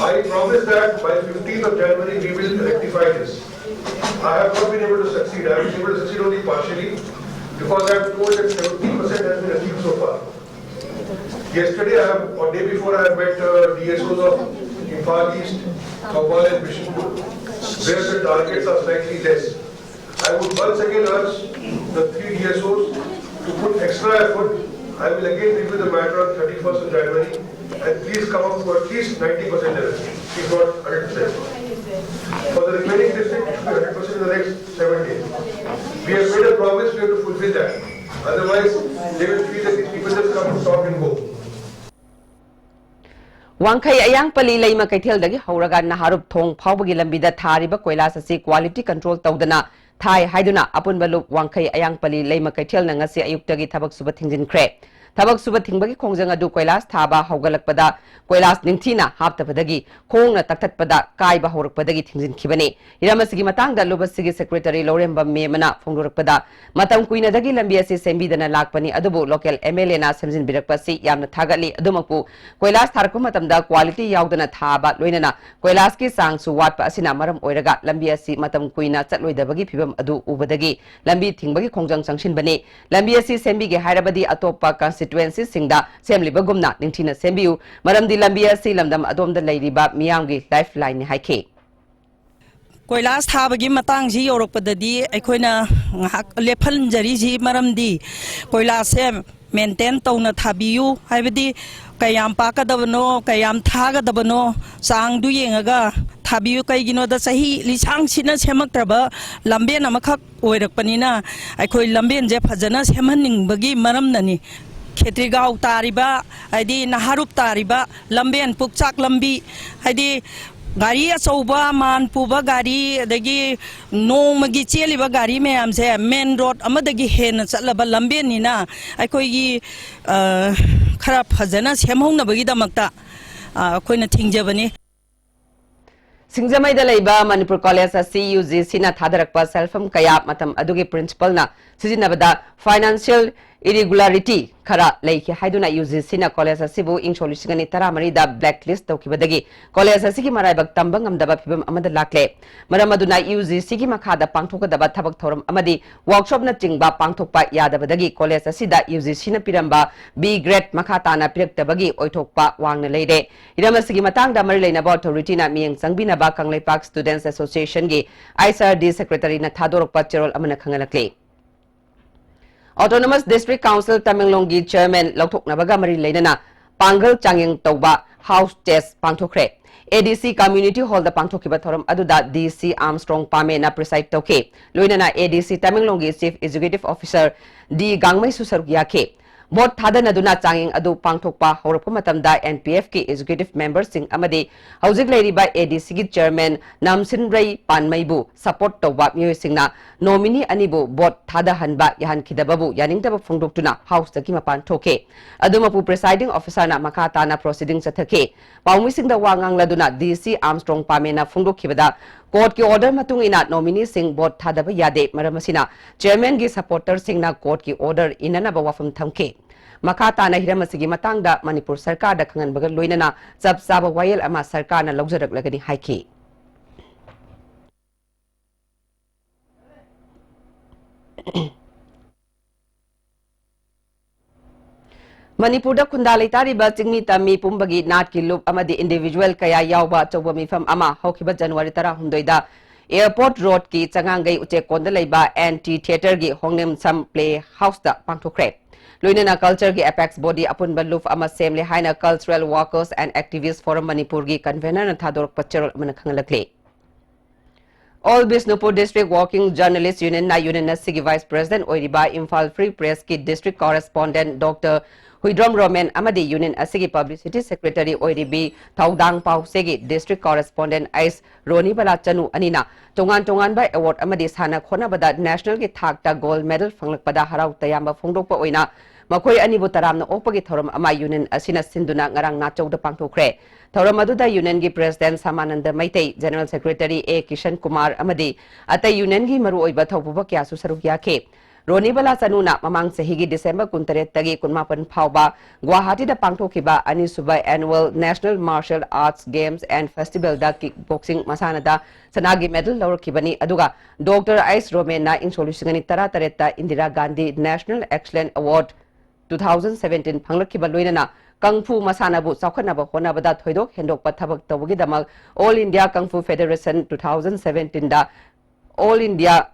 I promise that by fifteenth of January we will rectify this. I have not been able to succeed. I have been able to succeed only partially because I am told that seventy percent has been achieved so far. Yesterday, I have, or day before, I have met uh, D S Os of Imphal East, Thoubal and Bishnupur, where the targets are slightly less. I would once again urge the three D S Os to put extra effort. I will again review the matter on thirty-first of January, and please come up to at least ninety percent level, if not hundred percent. For the remaining district, it should be hundred percent in the next seven days. We have made a promise, we have to fulfill that. Otherwise, they will feel that these people just come to talk and go. ꯋꯥꯡꯈꯩ ꯑꯌꯥꯡꯄꯜꯂꯤ ꯂꯩꯃ ꯀꯩꯊꯦꯜꯗꯒꯤ ꯍꯧꯔꯒ ꯅꯍꯥꯔꯨꯞ ꯊꯣꯡ ꯐꯥꯎꯕꯒꯤ ꯂꯝꯕꯤꯗ ꯊꯥꯔꯤꯕ ꯀꯣꯏꯂꯥꯁ ꯑꯁꯤ quality control ꯇꯧꯗꯅ ꯊꯥꯏ ꯍꯥꯏꯗꯨꯅ ꯑꯄꯨꯟꯕ ꯂꯨꯞ ꯋꯥꯡꯈꯩ ꯑꯌꯥꯡꯄꯜꯂꯤ ꯂꯩꯃ ꯀꯩꯊꯦꯜꯅ ꯉꯁꯤ ꯑꯌꯨꯛꯇꯒꯤ ꯊꯕꯛ ꯁꯨꯕ ꯊꯤꯡꯖꯤꯟꯈ꯭ꯔꯦ꯫ ꯊꯕꯛ ꯁꯨꯕ ꯊꯤꯡꯕꯒꯤ ꯈꯣꯡꯖꯪ ꯑꯗꯨ ꯀꯣꯏꯂꯥꯁ ꯊꯥꯕ ꯍꯧꯒꯠꯂꯛꯄꯗ ꯀꯣꯏꯂꯥꯁ ꯅꯤꯡꯊꯤꯅ ꯍꯥꯞꯇꯕꯗꯒꯤ ꯈꯣꯡꯅ ꯇꯛꯊꯠꯄꯗ ꯀꯥꯏꯕ ꯍꯧꯔꯛꯄꯗꯒꯤ ꯊꯤꯡꯖꯤꯟꯈꯤꯕꯅꯤ꯫ ꯍꯤꯔꯝ ꯑꯁꯤꯒꯤ ꯃꯇꯥꯡꯗ ꯂꯨꯞ ꯑꯁꯤꯒꯤ ꯁꯦꯀ꯭ꯔꯦꯇꯔꯤ ꯂꯧꯔꯦꯝꯕꯝ ꯃꯦꯝꯕꯅ ꯐꯣꯡꯗꯣꯔꯛꯄꯗ, ꯃꯇꯝ ꯀꯨꯏꯅꯗꯒꯤ ꯂꯝꯕꯤ ꯑꯁꯤ ꯁꯦꯝꯕꯤꯗꯅ ꯂꯥꯛꯄꯅꯤ, ꯑꯗꯨꯕꯨ ꯂꯣꯀꯦꯜ ꯑꯦꯝ ꯑꯦꯜ ꯑꯦꯅ ꯁꯦꯝꯖꯤꯟꯕꯤꯔꯛꯄ ꯑꯁꯤ ꯌꯥꯝꯅ ꯊꯥꯒꯠꯂꯤ꯫ ꯑꯗꯨꯃꯛꯄꯨ ꯀꯣꯏꯂꯥꯁ ꯊꯥꯔꯛꯄ ꯃꯇꯝꯗ ꯀ꯭ꯋꯥꯂꯤꯇꯤ ꯌꯥꯎꯗꯅ ꯊꯥꯕ, ꯂꯣꯏꯅꯅ ꯀꯣꯏꯂꯥꯁꯀꯤ ꯆꯥꯡꯁꯨ ꯋꯥꯠꯄ ꯑꯁꯤꯅ ꯃꯔꯝ ꯑꯣꯏꯔꯒ ꯂꯝꯕꯤ ꯑꯁꯤ ꯃꯇꯝ ꯀꯨꯏꯅ ꯆꯠꯂꯣꯏꯗꯕꯒꯤ ꯐꯤꯕꯝ ꯑꯗꯨ ꯎꯕꯗꯒꯤ ꯂꯝꯕꯤ ꯊꯤꯡꯕꯒꯤ ꯈꯣꯡꯖꯪ ꯆꯪꯁꯤꯟꯕꯅꯤ꯫ ꯂꯝꯕꯤ ꯑꯁꯤ ꯁꯦꯝꯕꯤꯒꯦ ꯍꯥꯏꯔꯕꯗꯤ ꯑꯇꯣꯞꯄ ꯀꯟꯁꯇꯤꯇ꯭ꯋꯦꯟꯁꯤꯁꯤꯡꯗ ꯁꯦꯝꯂꯤꯕꯒꯨꯝꯅ ꯅꯤꯡꯊꯤꯅ ꯁꯦꯝꯕꯤꯌꯨ, ꯃꯔꯝꯗꯤ ꯂꯝꯕꯤ ꯑꯁꯤ ꯂꯝꯗꯝ ꯑꯗꯣꯝꯗ ꯂꯩꯔꯤꯕ ꯃꯤꯌꯥꯝꯒꯤ ꯂꯥꯏꯐ ꯂꯥꯏꯟꯅꯤ ꯍꯥꯏꯈꯤ꯫ ꯀꯣꯏꯂꯥꯁ ꯊꯥꯕꯒꯤ ꯃꯇꯥꯡꯁꯤ ꯌꯧꯔꯛꯄꯗꯗꯤ ꯑꯩꯈꯣꯏꯅ ꯉꯥꯏꯍꯥꯛ ꯂꯦꯞꯍꯟꯖꯔꯤꯁꯤ ꯃꯔꯝꯗꯤ ꯀꯣꯏꯂꯥꯁꯁꯦ ꯃꯦꯟꯇꯦꯟ ꯇꯧꯅ ꯊꯥꯕꯤꯌꯨ, ꯍꯥꯏꯕꯗꯤ ꯀꯌꯥꯝ ꯄꯥꯛꯀꯗꯕꯅꯣ, ꯀꯌꯥꯝ ꯊꯥꯒꯗꯕꯅꯣ, ꯆꯥꯡꯗꯨ ꯌꯦꯡꯉꯒ ꯊꯥꯕꯤꯌꯨ꯫ ꯀꯩꯒꯤꯅꯣꯗ ꯆꯍꯤ ꯂꯤꯁꯥꯡꯁꯤꯠꯅ ꯁꯦꯝꯃꯛꯇ꯭ꯔꯕ ꯂꯝꯕꯦꯟ ꯑꯃꯈꯛ ꯑꯣꯏꯔꯛꯄꯅꯤꯅ ꯑꯩꯈꯣꯏ ꯂꯝꯕꯦꯟꯁꯦ ꯐꯖꯅ ꯁꯦꯝꯍꯟꯅꯤꯡꯕꯒꯤ ꯃꯔꯝꯅꯅꯤ꯫ ꯈꯦꯇ꯭ꯔꯤꯒꯥꯎ ꯇꯥꯔꯤꯕ, ꯍꯥꯏꯗꯤ ꯅꯍꯥꯔꯨꯞ ꯇꯥꯔꯤꯕ ꯂꯝꯕꯦꯟ, ꯄꯨꯛꯆꯥꯛ ꯂꯝꯕꯤ, ꯍꯥꯏꯗꯤ ꯒꯥꯔꯤ ꯑꯆꯧꯕ, ꯃꯥꯟ ꯄꯨꯕ ꯒꯥꯔꯤ, ꯑꯗꯒꯤ ꯅꯣꯡꯃꯒꯤ ꯆꯦꯜꯂꯤꯕ ꯒꯥꯔꯤ ꯃꯌꯥꯝꯁꯦ ꯃꯦꯟ ꯔꯣꯗ ꯑꯃꯗꯒꯤ ꯍꯦꯟꯅ ꯆꯠꯂꯕ ꯂꯝꯕꯦꯟꯅꯤꯅ ꯑꯩꯈꯣꯏꯒꯤ, ꯑ, ꯈꯔ ꯐꯖꯅ ꯁꯦꯝꯍꯧꯅꯕꯒꯤꯗꯃꯛꯇ, ꯑ, ꯑꯩꯈꯣꯏꯅ ꯊꯤꯡꯖꯕꯅꯤ꯫ ꯁꯤꯡꯖꯃꯩꯗ ꯂꯩꯕ ꯃꯅꯤꯄꯨꯔ ꯀꯣꯂꯦꯖ ꯑꯁꯤ ꯌꯨ ꯖꯤ ꯁꯤꯅ ꯊꯥꯗꯔꯛꯄ ꯁꯦꯜꯐꯝ ꯀꯌꯥ ꯃꯇꯝ ꯑꯗꯨꯒꯤ ꯄ꯭ꯔꯤꯟꯁꯤꯄꯜꯅ ꯁꯤꯖꯤꯟꯅꯕꯗ ꯐꯥꯏꯅꯥꯟꯁꯤꯌꯦꯜ irregularity ꯈꯔ ꯂꯩꯈꯤ ꯍꯥꯏꯗꯨꯅ UGCꯅ college ꯑꯁꯤꯕꯨ ꯏꯪ ꯁꯣꯛ ꯂꯤꯁꯤꯡ ꯑꯅꯤ ꯇꯔꯥꯃꯔꯤꯗ blacklist ꯇꯧꯈꯤꯕꯗꯒꯤ college ꯑꯁꯤꯒꯤ ꯃꯔꯥꯏꯕꯛ ꯇꯝꯕ ꯉꯝꯗꯕ ꯐꯤꯚꯝ ꯑꯃꯗ ꯂꯥꯛꯂꯦ꯫ ꯃꯔꯝ ꯑꯗꯨꯅ UGCꯒꯤ ꯃꯈꯥꯗ ꯄꯥꯡꯊꯣꯛꯀꯗꯕ ꯊꯕꯛ ꯊꯧꯔꯝ ꯑꯃꯗꯤ workshopꯅꯆꯤꯡꯕ ꯄꯥꯡꯊꯣꯛꯄ ꯌꯥꯗꯕꯗꯒꯤ college ꯑꯁꯤꯗ UGCꯅ ꯄꯤꯔꯝꯕ B grade ꯃꯈꯥ ꯇꯥꯅ ꯄꯤꯔꯛꯇꯕꯒꯤ ꯑꯣꯏꯊꯣꯛꯄ ꯋꯥꯡꯅ ꯂꯩꯔꯦ꯫ ꯍꯤꯔꯝ ꯑꯁꯤꯒꯤ ꯃꯇꯥꯡꯗ ꯃꯔꯤ ꯂꯩꯅꯕ authorityꯅ ꯃꯤꯠꯌꯦꯡ ꯆꯪꯕꯤꯅꯕ ꯀꯪꯂꯩꯄꯥꯛ Students Associationꯒꯤ HRD secretaryꯅ ꯊꯥꯗꯣꯔꯛꯄ ꯆꯦꯔꯣꯜ ꯑꯃꯅ ꯈꯪꯍꯜꯂꯛꯂꯤ꯫ Autonomous District Council ꯇꯃꯦꯡꯂꯣꯡꯒꯤ chairman ꯂꯧꯊꯣꯛꯅꯕꯒ ꯃꯔꯤ ꯂꯩꯅꯅ ꯄꯥꯡꯒꯜ ꯆꯥꯡꯌꯦꯡ ꯇꯧꯕ house test ꯄꯥꯡꯊꯣꯛꯈ꯭ꯔꯦ꯫ ADC Community Hallꯗ ꯄꯥꯡꯊꯣꯛꯈꯤꯕ ꯊꯧꯔꯝ ꯑꯗꯨꯗ DC Armstrong Pamena preside ꯇꯧꯈꯤ꯫ ꯂꯣꯏꯅꯅ ADC ꯇꯃꯦꯡꯂꯣꯡꯒꯤ Chief Executive Officer D ꯒꯥꯡꯃꯩꯁꯨ ꯁꯔꯨꯛ ꯌꯥꯈꯤ꯫ Vote ꯊꯥꯗꯅꯗꯨꯅ ꯆꯥꯡꯌꯦꯡ ꯑꯗꯨ ꯄꯥꯡꯊꯣꯛꯄ ꯍꯧꯔꯛꯄ ꯃꯇꯝꯗ NPFꯀꯤ executive memberꯁꯤꯡ ꯑꯃꯗꯤ ꯍꯧꯖꯤꯛ ꯂꯩꯔꯤꯕ ADCꯒꯤ chairman ꯅꯝꯁꯤꯟꯔꯩ ꯄꯥꯟꯃꯩꯕꯨ support ꯇꯧꯕ ꯃꯤꯑꯣꯏꯁꯤꯡꯅ nominee ꯑꯅꯤꯕꯨ vote ꯊꯥꯗꯍꯟꯕ ꯌꯥꯍꯟꯈꯤꯗꯕꯕꯨ ꯌꯥꯅꯤꯡꯗꯕ ꯐꯣꯡꯗꯣꯛꯇꯨꯅ houseꯇꯒꯤ ꯃꯄꯥꯟ ꯊꯣꯛꯈꯤ꯫ ꯑꯗꯨꯃꯛꯄꯨ presiding officerꯅ ꯃꯈꯥ ꯇꯥꯅ proceeding ꯆꯠꯊꯈꯤ꯫ ꯄꯥꯎꯃꯤꯁꯤꯡꯗ ꯋꯥ ꯉꯥꯡꯂꯗꯨꯅ DC Armstrong Pamena ꯐꯣꯡꯗꯣꯛꯈꯤꯕꯗ, courtꯀꯤ order ꯃꯇꯨꯡ ꯏꯟꯅ nomineeꯁꯤꯡ vote ꯊꯥꯗꯕ ꯌꯥꯗꯦ, ꯃꯔꯝ ꯑꯁꯤꯅ chairmanꯒꯤ supporterꯁꯤꯡꯅ courtꯀꯤ order ꯏꯟꯅꯅꯕ ꯋꯥꯐꯝ ꯊꯝꯈꯤ꯫ ꯃꯈꯥ ꯇꯥꯅ ꯍꯤꯔꯝ ꯑꯁꯤꯒꯤ ꯃꯇꯥꯡꯗ ꯃꯅꯤꯄꯨꯔ ꯁꯔꯀꯥꯔꯗ ꯈꯪꯍꯟꯕꯒ ꯂꯣꯏꯅꯅ ꯆꯞ ꯆꯥꯕ ꯋꯥꯌꯦꯜ ꯑꯃ ꯁꯔꯀꯥꯔꯅ ꯂꯧꯖꯔꯛꯂꯒꯅꯤ ꯍꯥꯏꯈꯤ꯫ ꯃꯅꯤꯄꯨꯔꯗ ꯈꯨꯟꯗꯥ ꯂꯩꯇꯥꯔꯤꯕ ꯆꯤꯡꯃꯤ ꯇꯝꯃꯤ ꯄꯨꯝꯕꯒꯤ ꯅꯥꯠꯀꯤ ꯂꯨꯞ ꯑꯃꯗꯤ individual ꯀꯌꯥ ꯌꯥꯎꯕ ꯑꯆꯧꯕ ꯃꯤꯐꯝ ꯑꯃ ꯍꯧꯈꯤꯕ January ꯇꯔꯥꯍꯨꯝꯗꯣꯏꯗ Airport Roadꯀꯤ ꯆꯉꯥꯡꯒꯩ ꯎꯆꯦꯛꯀꯣꯟꯗ ꯂꯩꯕ Anti Theatreꯒꯤ ꯍꯣꯡꯅꯦꯝꯁꯝ Play Houseꯇ ꯄꯥꯡꯊꯣꯛꯈ꯭ꯔꯦ꯫ ꯂꯣꯏꯅꯅ cultureꯒꯤ apex body ꯑꯄꯨꯟꯕ ꯂꯨꯞ ꯑꯃ ꯁꯦꯝꯂꯦ ꯍꯥꯏꯅ cultural workers and activist forum ꯃꯅꯤꯄꯨꯔꯒꯤ convenorꯅ ꯊꯥꯗꯣꯔꯛꯄ ꯆꯦꯔꯣꯜ ꯑꯃꯅ ꯈꯪꯍꯜꯂꯛꯂꯤ꯫ All Bishnupur District Working Journalist Unionꯅ union ꯑꯁꯤꯒꯤ vice president ꯑꯣꯏꯔꯤꯕ Imphal Free Pressꯀꯤ district correspondent Doctor Huidrom Roman ꯑꯃꯗꯤ union ꯑꯁꯤꯒꯤ publicity secretary ꯑꯣꯏꯔꯤꯕꯤ ꯊꯧꯗꯥꯡ ꯄꯥꯎꯁꯦꯒꯤ district correspondent ꯑꯩꯁ ꯔꯣꯅꯤꯕꯂꯥ ꯆꯅꯨ ꯑꯅꯤꯅ ꯇꯣꯉꯥꯟ ꯇꯣꯉꯥꯟꯕ award ꯑꯃꯗꯤ ꯁꯥꯟꯅ ꯈꯣꯠꯅꯕꯗ nationalꯒꯤ ꯊꯥꯛꯇ gold medal ꯐꯪꯂꯛꯄꯗ ꯍꯔꯥꯎ ꯇꯌꯥꯝꯕ ꯐꯣꯡꯗꯣꯛꯄ ꯑꯣꯏꯅ ꯃꯈꯣꯏ ꯑꯅꯤꯕꯨ ꯇꯔꯥꯝꯅ ꯑꯣꯛꯄꯒꯤ ꯊꯧꯔꯝ ꯑꯃ union ꯑꯁꯤꯅ ꯁꯤꯟꯗꯨꯅ ꯉꯔꯥꯡ ꯅꯥꯆꯧꯗ ꯄꯥꯡꯊꯣꯛꯈ꯭ꯔꯦ꯫ ꯊꯧꯔꯝ ꯑꯗꯨꯗ unionꯒꯤ president ꯁꯃꯥꯅꯟꯗ ꯃꯩꯇꯩ, general secretary ꯑꯦ ꯀꯤꯁꯟ ꯀꯨꯃꯥꯔ ꯑꯃꯗꯤ ꯑꯇꯩ unionꯒꯤ ꯃꯔꯨꯑꯣꯏꯕ ꯊꯧꯄꯨꯕ ꯀꯌꯥꯁꯨ ꯁꯔꯨꯛ ꯌꯥꯈꯤ꯫ ꯔꯣꯅꯤꯕꯂꯥ ꯆꯅꯨꯅ ꯃꯃꯥꯡ ꯆꯍꯤꯒꯤ ꯗꯤꯁꯦꯝꯕꯔ ꯀꯨꯟꯇꯔꯦꯠꯇꯒꯤ ꯀꯨꯟꯃꯥꯄꯟ ꯐꯥꯎꯕ ꯒꯨꯋꯥꯍꯥꯇꯤꯗ ꯄꯥꯡꯊꯣꯛꯈꯤꯕ ꯑꯅꯤꯁꯨꯕ Annual National Martial Arts Games and Festivalꯗ ꯀꯤꯛ ꯕꯣꯛꯁꯤꯡ ꯃꯁꯥꯟꯅꯗ ꯁꯅꯥꯒꯤ ꯃꯦꯗꯜ ꯂꯧꯔꯛꯈꯤꯕꯅꯤ꯫ ꯑꯗꯨꯒ ꯗꯣꯛꯇꯔ ꯑꯩꯁ ꯔꯣꯃꯦꯟꯅ ꯏꯪ ꯁꯣꯛ ꯂꯤꯁꯤꯡ ꯑꯅꯤ ꯇꯔꯥ ꯇꯔꯦꯠꯇ Indira Gandhi National Excellence Award two thousand seventeen ꯐꯪꯂꯛꯈꯤꯕ ꯂꯣꯏꯅꯅ ꯀꯪ ꯐꯨ ꯃꯁꯥꯟꯅꯕꯨ ꯆꯥꯎꯈꯠꯅꯕ ꯍꯣꯠꯅꯕꯗ ꯊꯣꯏꯗꯣꯛ ꯍꯦꯟꯗꯣꯛꯄ ꯊꯕꯛ ꯇꯧꯕꯒꯤꯗꯃꯛ All India Kung Fu Federation two thousand seventeenꯗ All India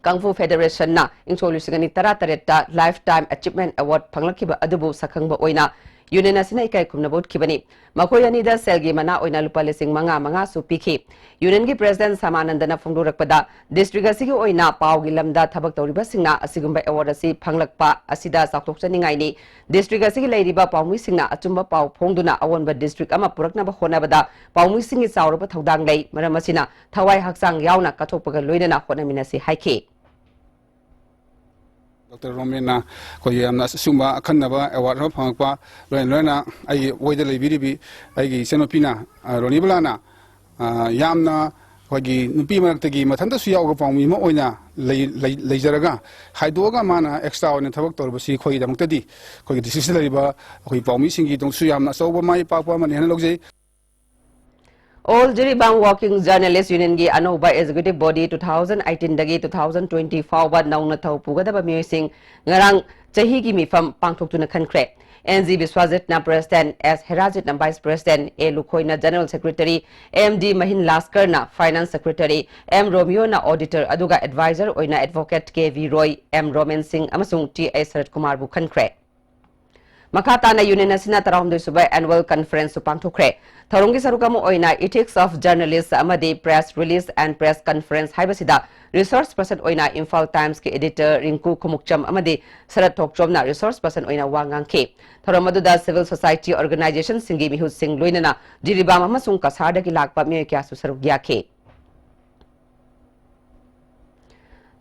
Kung Fu Federationꯅ ꯏꯪ ꯁꯣꯛ ꯂꯤꯁꯤꯡ ꯑꯅꯤ ꯇꯔꯥ ꯇꯔꯦꯠꯇ Lifetime Achievement Award ꯐꯪꯂꯛꯈꯤꯕ ꯑꯗꯨꯕꯨ ꯁꯛꯈꯪꯕ ꯑꯣꯏꯅ ꯌꯨꯅꯤꯌꯟ ꯑꯁꯤꯅ ꯏꯀꯥꯏ ꯈꯨꯝꯅꯕ ꯎꯠꯈꯤꯕꯅꯤ꯫ ꯃꯈꯣꯏ ꯑꯅꯤꯗ ꯁꯦꯜꯒꯤ ꯃꯅꯥ ꯑꯣꯏꯅ ꯂꯨꯄꯥ ꯂꯤꯁꯤꯡ ꯃꯉꯥ ꯃꯉꯥꯁꯨ ꯄꯤꯈꯤ꯫ ꯌꯨꯅꯤꯌꯟꯒꯤ ꯄ꯭ꯔꯦꯁꯤꯗꯦꯟꯠ ꯁꯃꯥꯅꯟꯗꯅ ꯐꯣꯡꯗꯣꯔꯛꯄꯗ, ꯗꯤꯁꯇ꯭ꯔꯤꯛ ꯑꯁꯤꯒꯤ ꯑꯣꯏꯅ ꯄꯥꯎꯒꯤ ꯂꯝꯗ ꯊꯕꯛ ꯇꯧꯔꯤꯕꯁꯤꯡꯅ ꯑꯁꯤꯒꯨꯝꯕ ꯑꯦꯋꯥꯔꯗ ꯑꯁꯤ ꯐꯪꯂꯛꯄ ꯑꯁꯤꯗ ꯆꯥꯎꯊꯣꯛꯆꯅꯤꯡꯉꯥꯏꯅꯤ꯫ ꯗꯤꯁꯇ꯭ꯔꯤꯛ ꯑꯁꯤꯒꯤ ꯂꯩꯔꯤꯕ ꯄꯥꯎꯃꯤꯁꯤꯡꯅ ꯑꯆꯨꯝꯕ ꯄꯥꯎ ꯐꯣꯡꯗꯨꯅ ꯑꯑꯣꯟꯕ ꯗꯤꯁꯇ꯭ꯔꯤꯛ ꯑꯃ ꯄꯨꯔꯛꯅꯕ ꯍꯣꯠꯅꯕꯗ ꯄꯥꯎꯃꯤꯁꯤꯡꯒꯤ ꯆꯥꯎꯔꯕ ꯊꯧꯗꯥꯡ ꯂꯩ꯫ ꯃꯔꯝ ꯑꯁꯤꯅ ꯊꯋꯥꯏ ꯍꯛꯆꯥꯡ ꯌꯥꯎꯅ ꯀꯠꯊꯣꯛꯄꯒ ꯂꯣꯏꯅꯅ ꯍꯣꯠꯅꯃꯤꯟꯅꯁꯤ ꯍꯥꯏꯈꯤ꯫ ꯗꯣꯛꯇꯔ ꯔꯣꯃꯦꯟꯅ ꯑꯩꯈꯣꯏꯒꯤ ꯌꯥꯝꯅ ꯑꯁꯤꯒꯨꯝꯕ ꯑꯈꯟꯅꯕ ꯑꯦꯋꯥꯔꯗ ꯑꯃ ꯐꯪꯉꯛꯄ, ꯂꯣꯏꯅ ꯂꯣꯏꯅ ꯑꯩꯒꯤ ꯑꯣꯏꯗ ꯂꯩꯕꯤꯔꯤꯕꯤ ꯑꯩꯒꯤ ꯏꯆꯟꯅꯨꯄꯤꯅ, ꯑ, ꯔꯣꯅꯤꯕꯂꯥꯅ, ꯑ, ꯌꯥꯝꯅ ꯑꯩꯈꯣꯏꯒꯤ ꯅꯨꯄꯤ ꯃꯔꯛꯇꯒꯤ ꯃꯊꯟꯇꯁꯨ ꯌꯥꯎꯕ ꯄꯥꯎꯃꯤ ꯑꯃ ꯑꯣꯏꯅ ꯂꯩ-, ꯂꯩ-, ꯂꯩꯖꯔꯒ, ꯈꯥꯏꯗꯣꯛꯑꯒ ꯃꯥꯅ ꯑꯦꯛꯁꯇ꯭ꯔꯥ ꯑꯣꯏꯅ ꯊꯕꯛ ꯇꯧꯔꯤꯕꯁꯤ ꯑꯩꯈꯣꯏꯒꯤꯗꯃꯛꯇꯗꯤ, ꯑꯩꯈꯣꯏꯒꯤ ꯗꯤꯁꯇ꯭ꯔꯤꯛꯁꯤꯗ ꯂꯩꯔꯤꯕ ꯑꯩꯈꯣꯏ ꯄꯥꯎꯃꯤꯁꯤꯡꯒꯤꯗꯃꯛꯁꯨ ꯌꯥꯝꯅ ꯑꯆꯧꯕ ꯃꯥꯏ ꯄꯥꯛꯄ ꯑꯃꯅꯤ ꯍꯥꯏꯅ ꯂꯧꯖꯩ꯫ All Jiribam Working Journalist Unionꯒꯤ ꯑꯅꯧꯕ executive body two thousand eighteenꯗꯒꯤ two thousand twenty ꯐꯥꯎꯕ ꯅꯧꯅ ꯊꯧ ꯄꯨꯒꯗꯕ ꯃꯤꯑꯣꯏꯁꯤꯡ ꯉꯔꯥꯡ ꯆꯍꯤꯒꯤ ꯃꯤꯐꯝ ꯄꯥꯡꯊꯣꯛꯇꯨꯅ ꯈꯟꯈ꯭ꯔꯦ꯫ ꯑꯦꯟ ꯖꯤ ꯕꯤꯁ꯭ꯋꯥꯖꯤꯠꯅ president, ꯑꯦꯁ ꯍꯦꯔꯥꯖꯤꯠꯅ vice president, ꯑꯦ ꯂꯨꯈꯣꯏꯅ general secretary, M D Mahin ꯂꯥꯁꯀꯔꯅ finance secretary, ꯑꯦꯝ ꯔꯣꯃꯤꯌꯣꯅ auditor, ꯑꯗꯨꯒ advisor ꯑꯣꯏꯅ advocate K V Roy, M Romen Singh ꯑꯃꯁꯨꯡ ꯇꯤ ꯑꯩꯆ ꯁꯔꯠ ꯀꯨꯃꯥꯔꯕꯨ ꯈꯟꯈ꯭ꯔꯦ꯫ ꯃꯈꯥ ꯇꯥꯅ ꯌꯨꯅꯤꯌꯟ ꯑꯁꯤꯅ ꯇꯔꯥꯍꯨꯝꯗꯣꯏ ꯁꯨꯕ annual conferenceꯁꯨ ꯄꯥꯡꯊꯣꯛꯈ꯭ꯔꯦ꯫ ꯊꯧꯔꯝꯒꯤ ꯁꯔꯨꯛ ꯑꯃ ꯑꯣꯏꯅ Ethics of Journalist ꯑꯃꯗꯤ Press Release and Press Conference ꯍꯥꯏꯕꯁꯤꯗ resource person ꯑꯣꯏꯅ ꯏꯝꯐꯥꯜ Timesꯀꯤ editor ꯔꯤꯡꯀꯨ ꯈꯨꯃꯨꯛꯆꯝ ꯑꯃꯗꯤ ꯁꯔꯠ ꯊꯣꯛꯆꯣꯝꯅ resource person ꯑꯣꯏꯅ ꯋꯥ ꯉꯥꯡꯈꯤ꯫ ꯊꯧꯔꯝ ꯑꯗꯨꯗ civil society organizationꯁꯤꯡꯒꯤ ꯃꯤꯍꯨꯠꯁꯤꯡ, ꯂꯣꯏꯅꯅ ꯖꯤꯔꯤꯕꯥꯝ ꯑꯃꯁꯨꯡ ꯀꯁꯥꯔꯗꯒꯤ ꯂꯥꯛꯄ ꯃꯤꯑꯣꯏ ꯀꯌꯥꯁꯨ ꯁꯔꯨꯛ ꯌꯥꯈꯤ꯫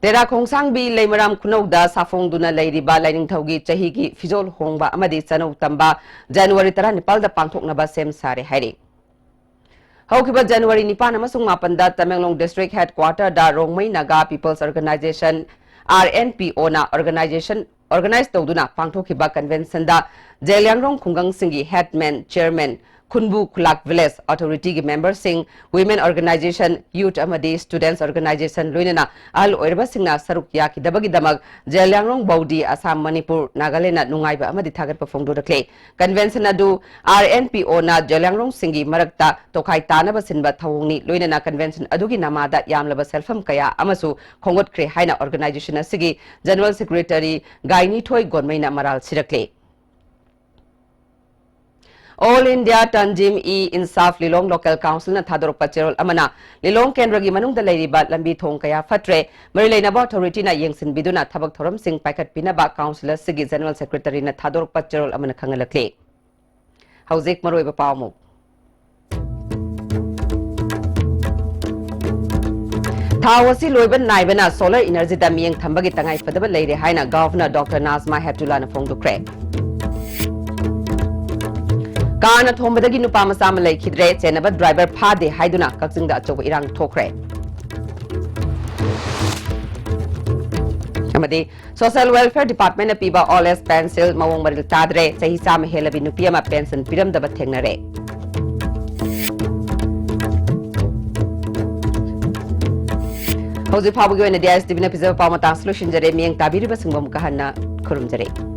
ꯇꯦꯔꯥ ꯈꯣꯡꯁꯥꯡꯕꯤ ꯂꯩꯃꯔꯥꯝ ꯈꯨꯅꯧꯗ ꯁꯥꯐꯣꯡꯗꯨꯅ ꯂꯩꯔꯤꯕ ꯂꯥꯏꯅꯤꯡꯊꯧꯒꯤ ꯆꯍꯤꯒꯤ ꯐꯤꯖꯣꯜ ꯍꯣꯡꯕ ꯑꯃꯗꯤ ꯆꯅꯧ ꯇꯝꯕ ꯖꯅꯋꯥꯔꯤ ꯇꯔꯥꯅꯤꯄꯥꯜꯗ ꯄꯥꯡꯊꯣꯛꯅꯕ ꯁꯦꯝ ꯁꯥꯔꯦ ꯍꯥꯏꯔꯤ꯫ ꯍꯧꯈꯤꯕ ꯖꯅꯋꯥꯔꯤ ꯅꯤꯄꯥꯟ ꯑꯃꯁꯨꯡ ꯃꯥꯄꯟꯗ Tamenglong district headquarterꯗ Rongmei Naga People's Organisation R N P O ꯅ organization organize ꯇꯧꯗꯨꯅ ꯄꯥꯡꯊꯣꯛꯈꯤꯕ convention ꯗ ꯖꯦꯂꯤꯌꯥꯡꯔꯣꯡ ꯈꯨꯡꯒꯪꯁꯤꯡꯒꯤ headman, chairman, ꯈꯨꯟꯕꯨ ꯈꯨꯂꯥꯛ village authority ꯒꯤ member ꯁꯤꯡ, women organization, youth ꯑꯃꯗꯤ students organization ꯂꯣꯏꯅꯅ ꯑꯍꯜ ꯑꯣꯏꯔꯕꯁꯤꯡꯅ ꯁꯔꯨꯛ ꯌꯥꯈꯤꯗꯕꯒꯤꯗꯃꯛ ꯖꯦꯂꯤꯌꯥꯡꯔꯣꯡ ꯕꯧꯗꯤ, ꯑꯁꯥꯝ, ꯃꯅꯤꯄꯨꯔ, ꯅꯥꯒꯥꯂꯦꯟꯗ ꯅꯨꯡꯉꯥꯏꯕ ꯑꯃꯗꯤ ꯊꯥꯒꯠꯄ ꯐꯣꯡꯗꯣꯔꯛꯂꯦ꯫ Convention ꯑꯗꯨ R N P O ꯅ ꯖꯦꯂꯤꯌꯥꯡꯔꯣꯡꯁꯤꯡꯒꯤ ꯃꯔꯛꯇ ꯇꯣꯈꯥꯏ ꯇꯥꯅꯕ ꯁꯤꯟꯕ ꯊꯧꯑꯣꯡꯅꯤ꯫ ꯂꯣꯏꯅꯅ convention ꯑꯗꯨꯒꯤ ꯅꯃꯥꯗ ꯌꯥꯝꯂꯕ ꯁꯦꯜꯐꯝ ꯀꯌꯥ ꯑꯃꯁꯨ ꯈꯣꯝꯒꯠꯈ꯭ꯔꯦ ꯍꯥꯏꯅ organization ꯑꯁꯤꯒꯤ general secretary ꯒꯥꯏꯅꯤꯊꯣꯏ ꯒꯣꯟꯃꯩꯅ ꯃꯔꯥꯜ ꯁꯤꯔꯛꯂꯦ꯫ All India Tanzim-e-Insaf Lilong Local Council ꯅ ꯊꯥꯗꯣꯔꯛꯄ ꯆꯦꯔꯣꯜ ꯑꯃꯅ ꯂꯤꯂꯣꯡ ꯀꯦꯟꯗ꯭ꯔꯒꯤ ꯃꯅꯨꯡꯗ ꯂꯩꯔꯤꯕ ꯂꯝꯕꯤ ꯊꯣꯡ ꯀꯌꯥ ꯐꯠꯇ꯭ꯔꯦ, ꯃꯔꯤ ꯂꯩꯅꯕ authority ꯅ ꯌꯦꯡꯁꯤꯟꯕꯤꯗꯨꯅ ꯊꯕꯛ ꯊꯧꯔꯝꯁꯤꯡ ꯄꯥꯏꯈꯠꯄꯤꯅꯕ council ꯑꯁꯤꯒꯤ general secretary ꯅ ꯊꯥꯗꯣꯔꯛꯄ ꯆꯦꯔꯣꯜ ꯑꯃꯅ ꯈꯪꯍꯜꯂꯛꯂꯤ꯫ ꯍꯧꯖꯤꯛ ꯃꯔꯨꯑꯣꯏꯕ ꯄꯥꯎ ꯑꯃꯨꯛ꯫ ꯊꯥꯎ ꯑꯁꯤ ꯂꯣꯏꯕ ꯅꯥꯏꯕꯅ solar energy ꯗ ꯃꯤꯠꯌꯦꯡ ꯊꯝꯕꯒꯤ ꯇꯉꯥꯏ ꯐꯗꯕ ꯂꯩꯔꯦ ꯍꯥꯏꯅ Governor Doctor Nazma Heptulla ꯅ ꯐꯣꯡꯗꯣꯛꯈ꯭ꯔꯦ꯫ Car ꯅ ꯊꯣꯝꯕꯗꯒꯤ ꯅꯨꯄꯥ ꯃꯆꯥ ꯑꯃ ꯂꯩꯈꯤꯗ꯭ꯔꯦ, ꯆꯦꯟꯅꯕ driver ꯐꯥꯗꯦ ꯍꯥꯏꯗꯨꯅ ꯀꯛꯆꯤꯡꯗ ꯑꯆꯧꯕ ꯏꯔꯥꯡ ꯊꯣꯛꯈ꯭ꯔꯦ꯫ ꯑꯃꯗꯤ Social Welfare Department ꯅ ꯄꯤꯕ old age pension ꯃꯑꯣꯡ ꯃꯔꯤꯜ ꯇꯥꯗ꯭ꯔꯦ, ꯆꯍꯤ ꯆꯥꯝꯃ ꯍꯦꯜꯂꯕꯤ ꯅꯨꯄꯤ ꯑꯃ pension ꯄꯤꯔꯝꯗꯕ ꯊꯦꯡꯅꯔꯦ꯫ ꯍꯧꯖꯤꯛ ꯐꯥꯎꯕꯒꯤ ꯑꯣꯏꯅꯗꯤ I S T V ꯅ ꯄꯤꯖꯕ ꯄꯥꯎ ꯃꯇꯥꯡꯁꯤ ꯂꯣꯏꯁꯤꯟꯖꯔꯦ꯫ ꯃꯤꯠꯌꯦꯡ ꯇꯥꯕꯤꯔꯤꯕꯁꯤꯡꯕꯨ ꯑꯃꯨꯛꯀ ꯍꯟꯅ ꯈꯨꯔꯨꯝꯖꯔꯤ꯫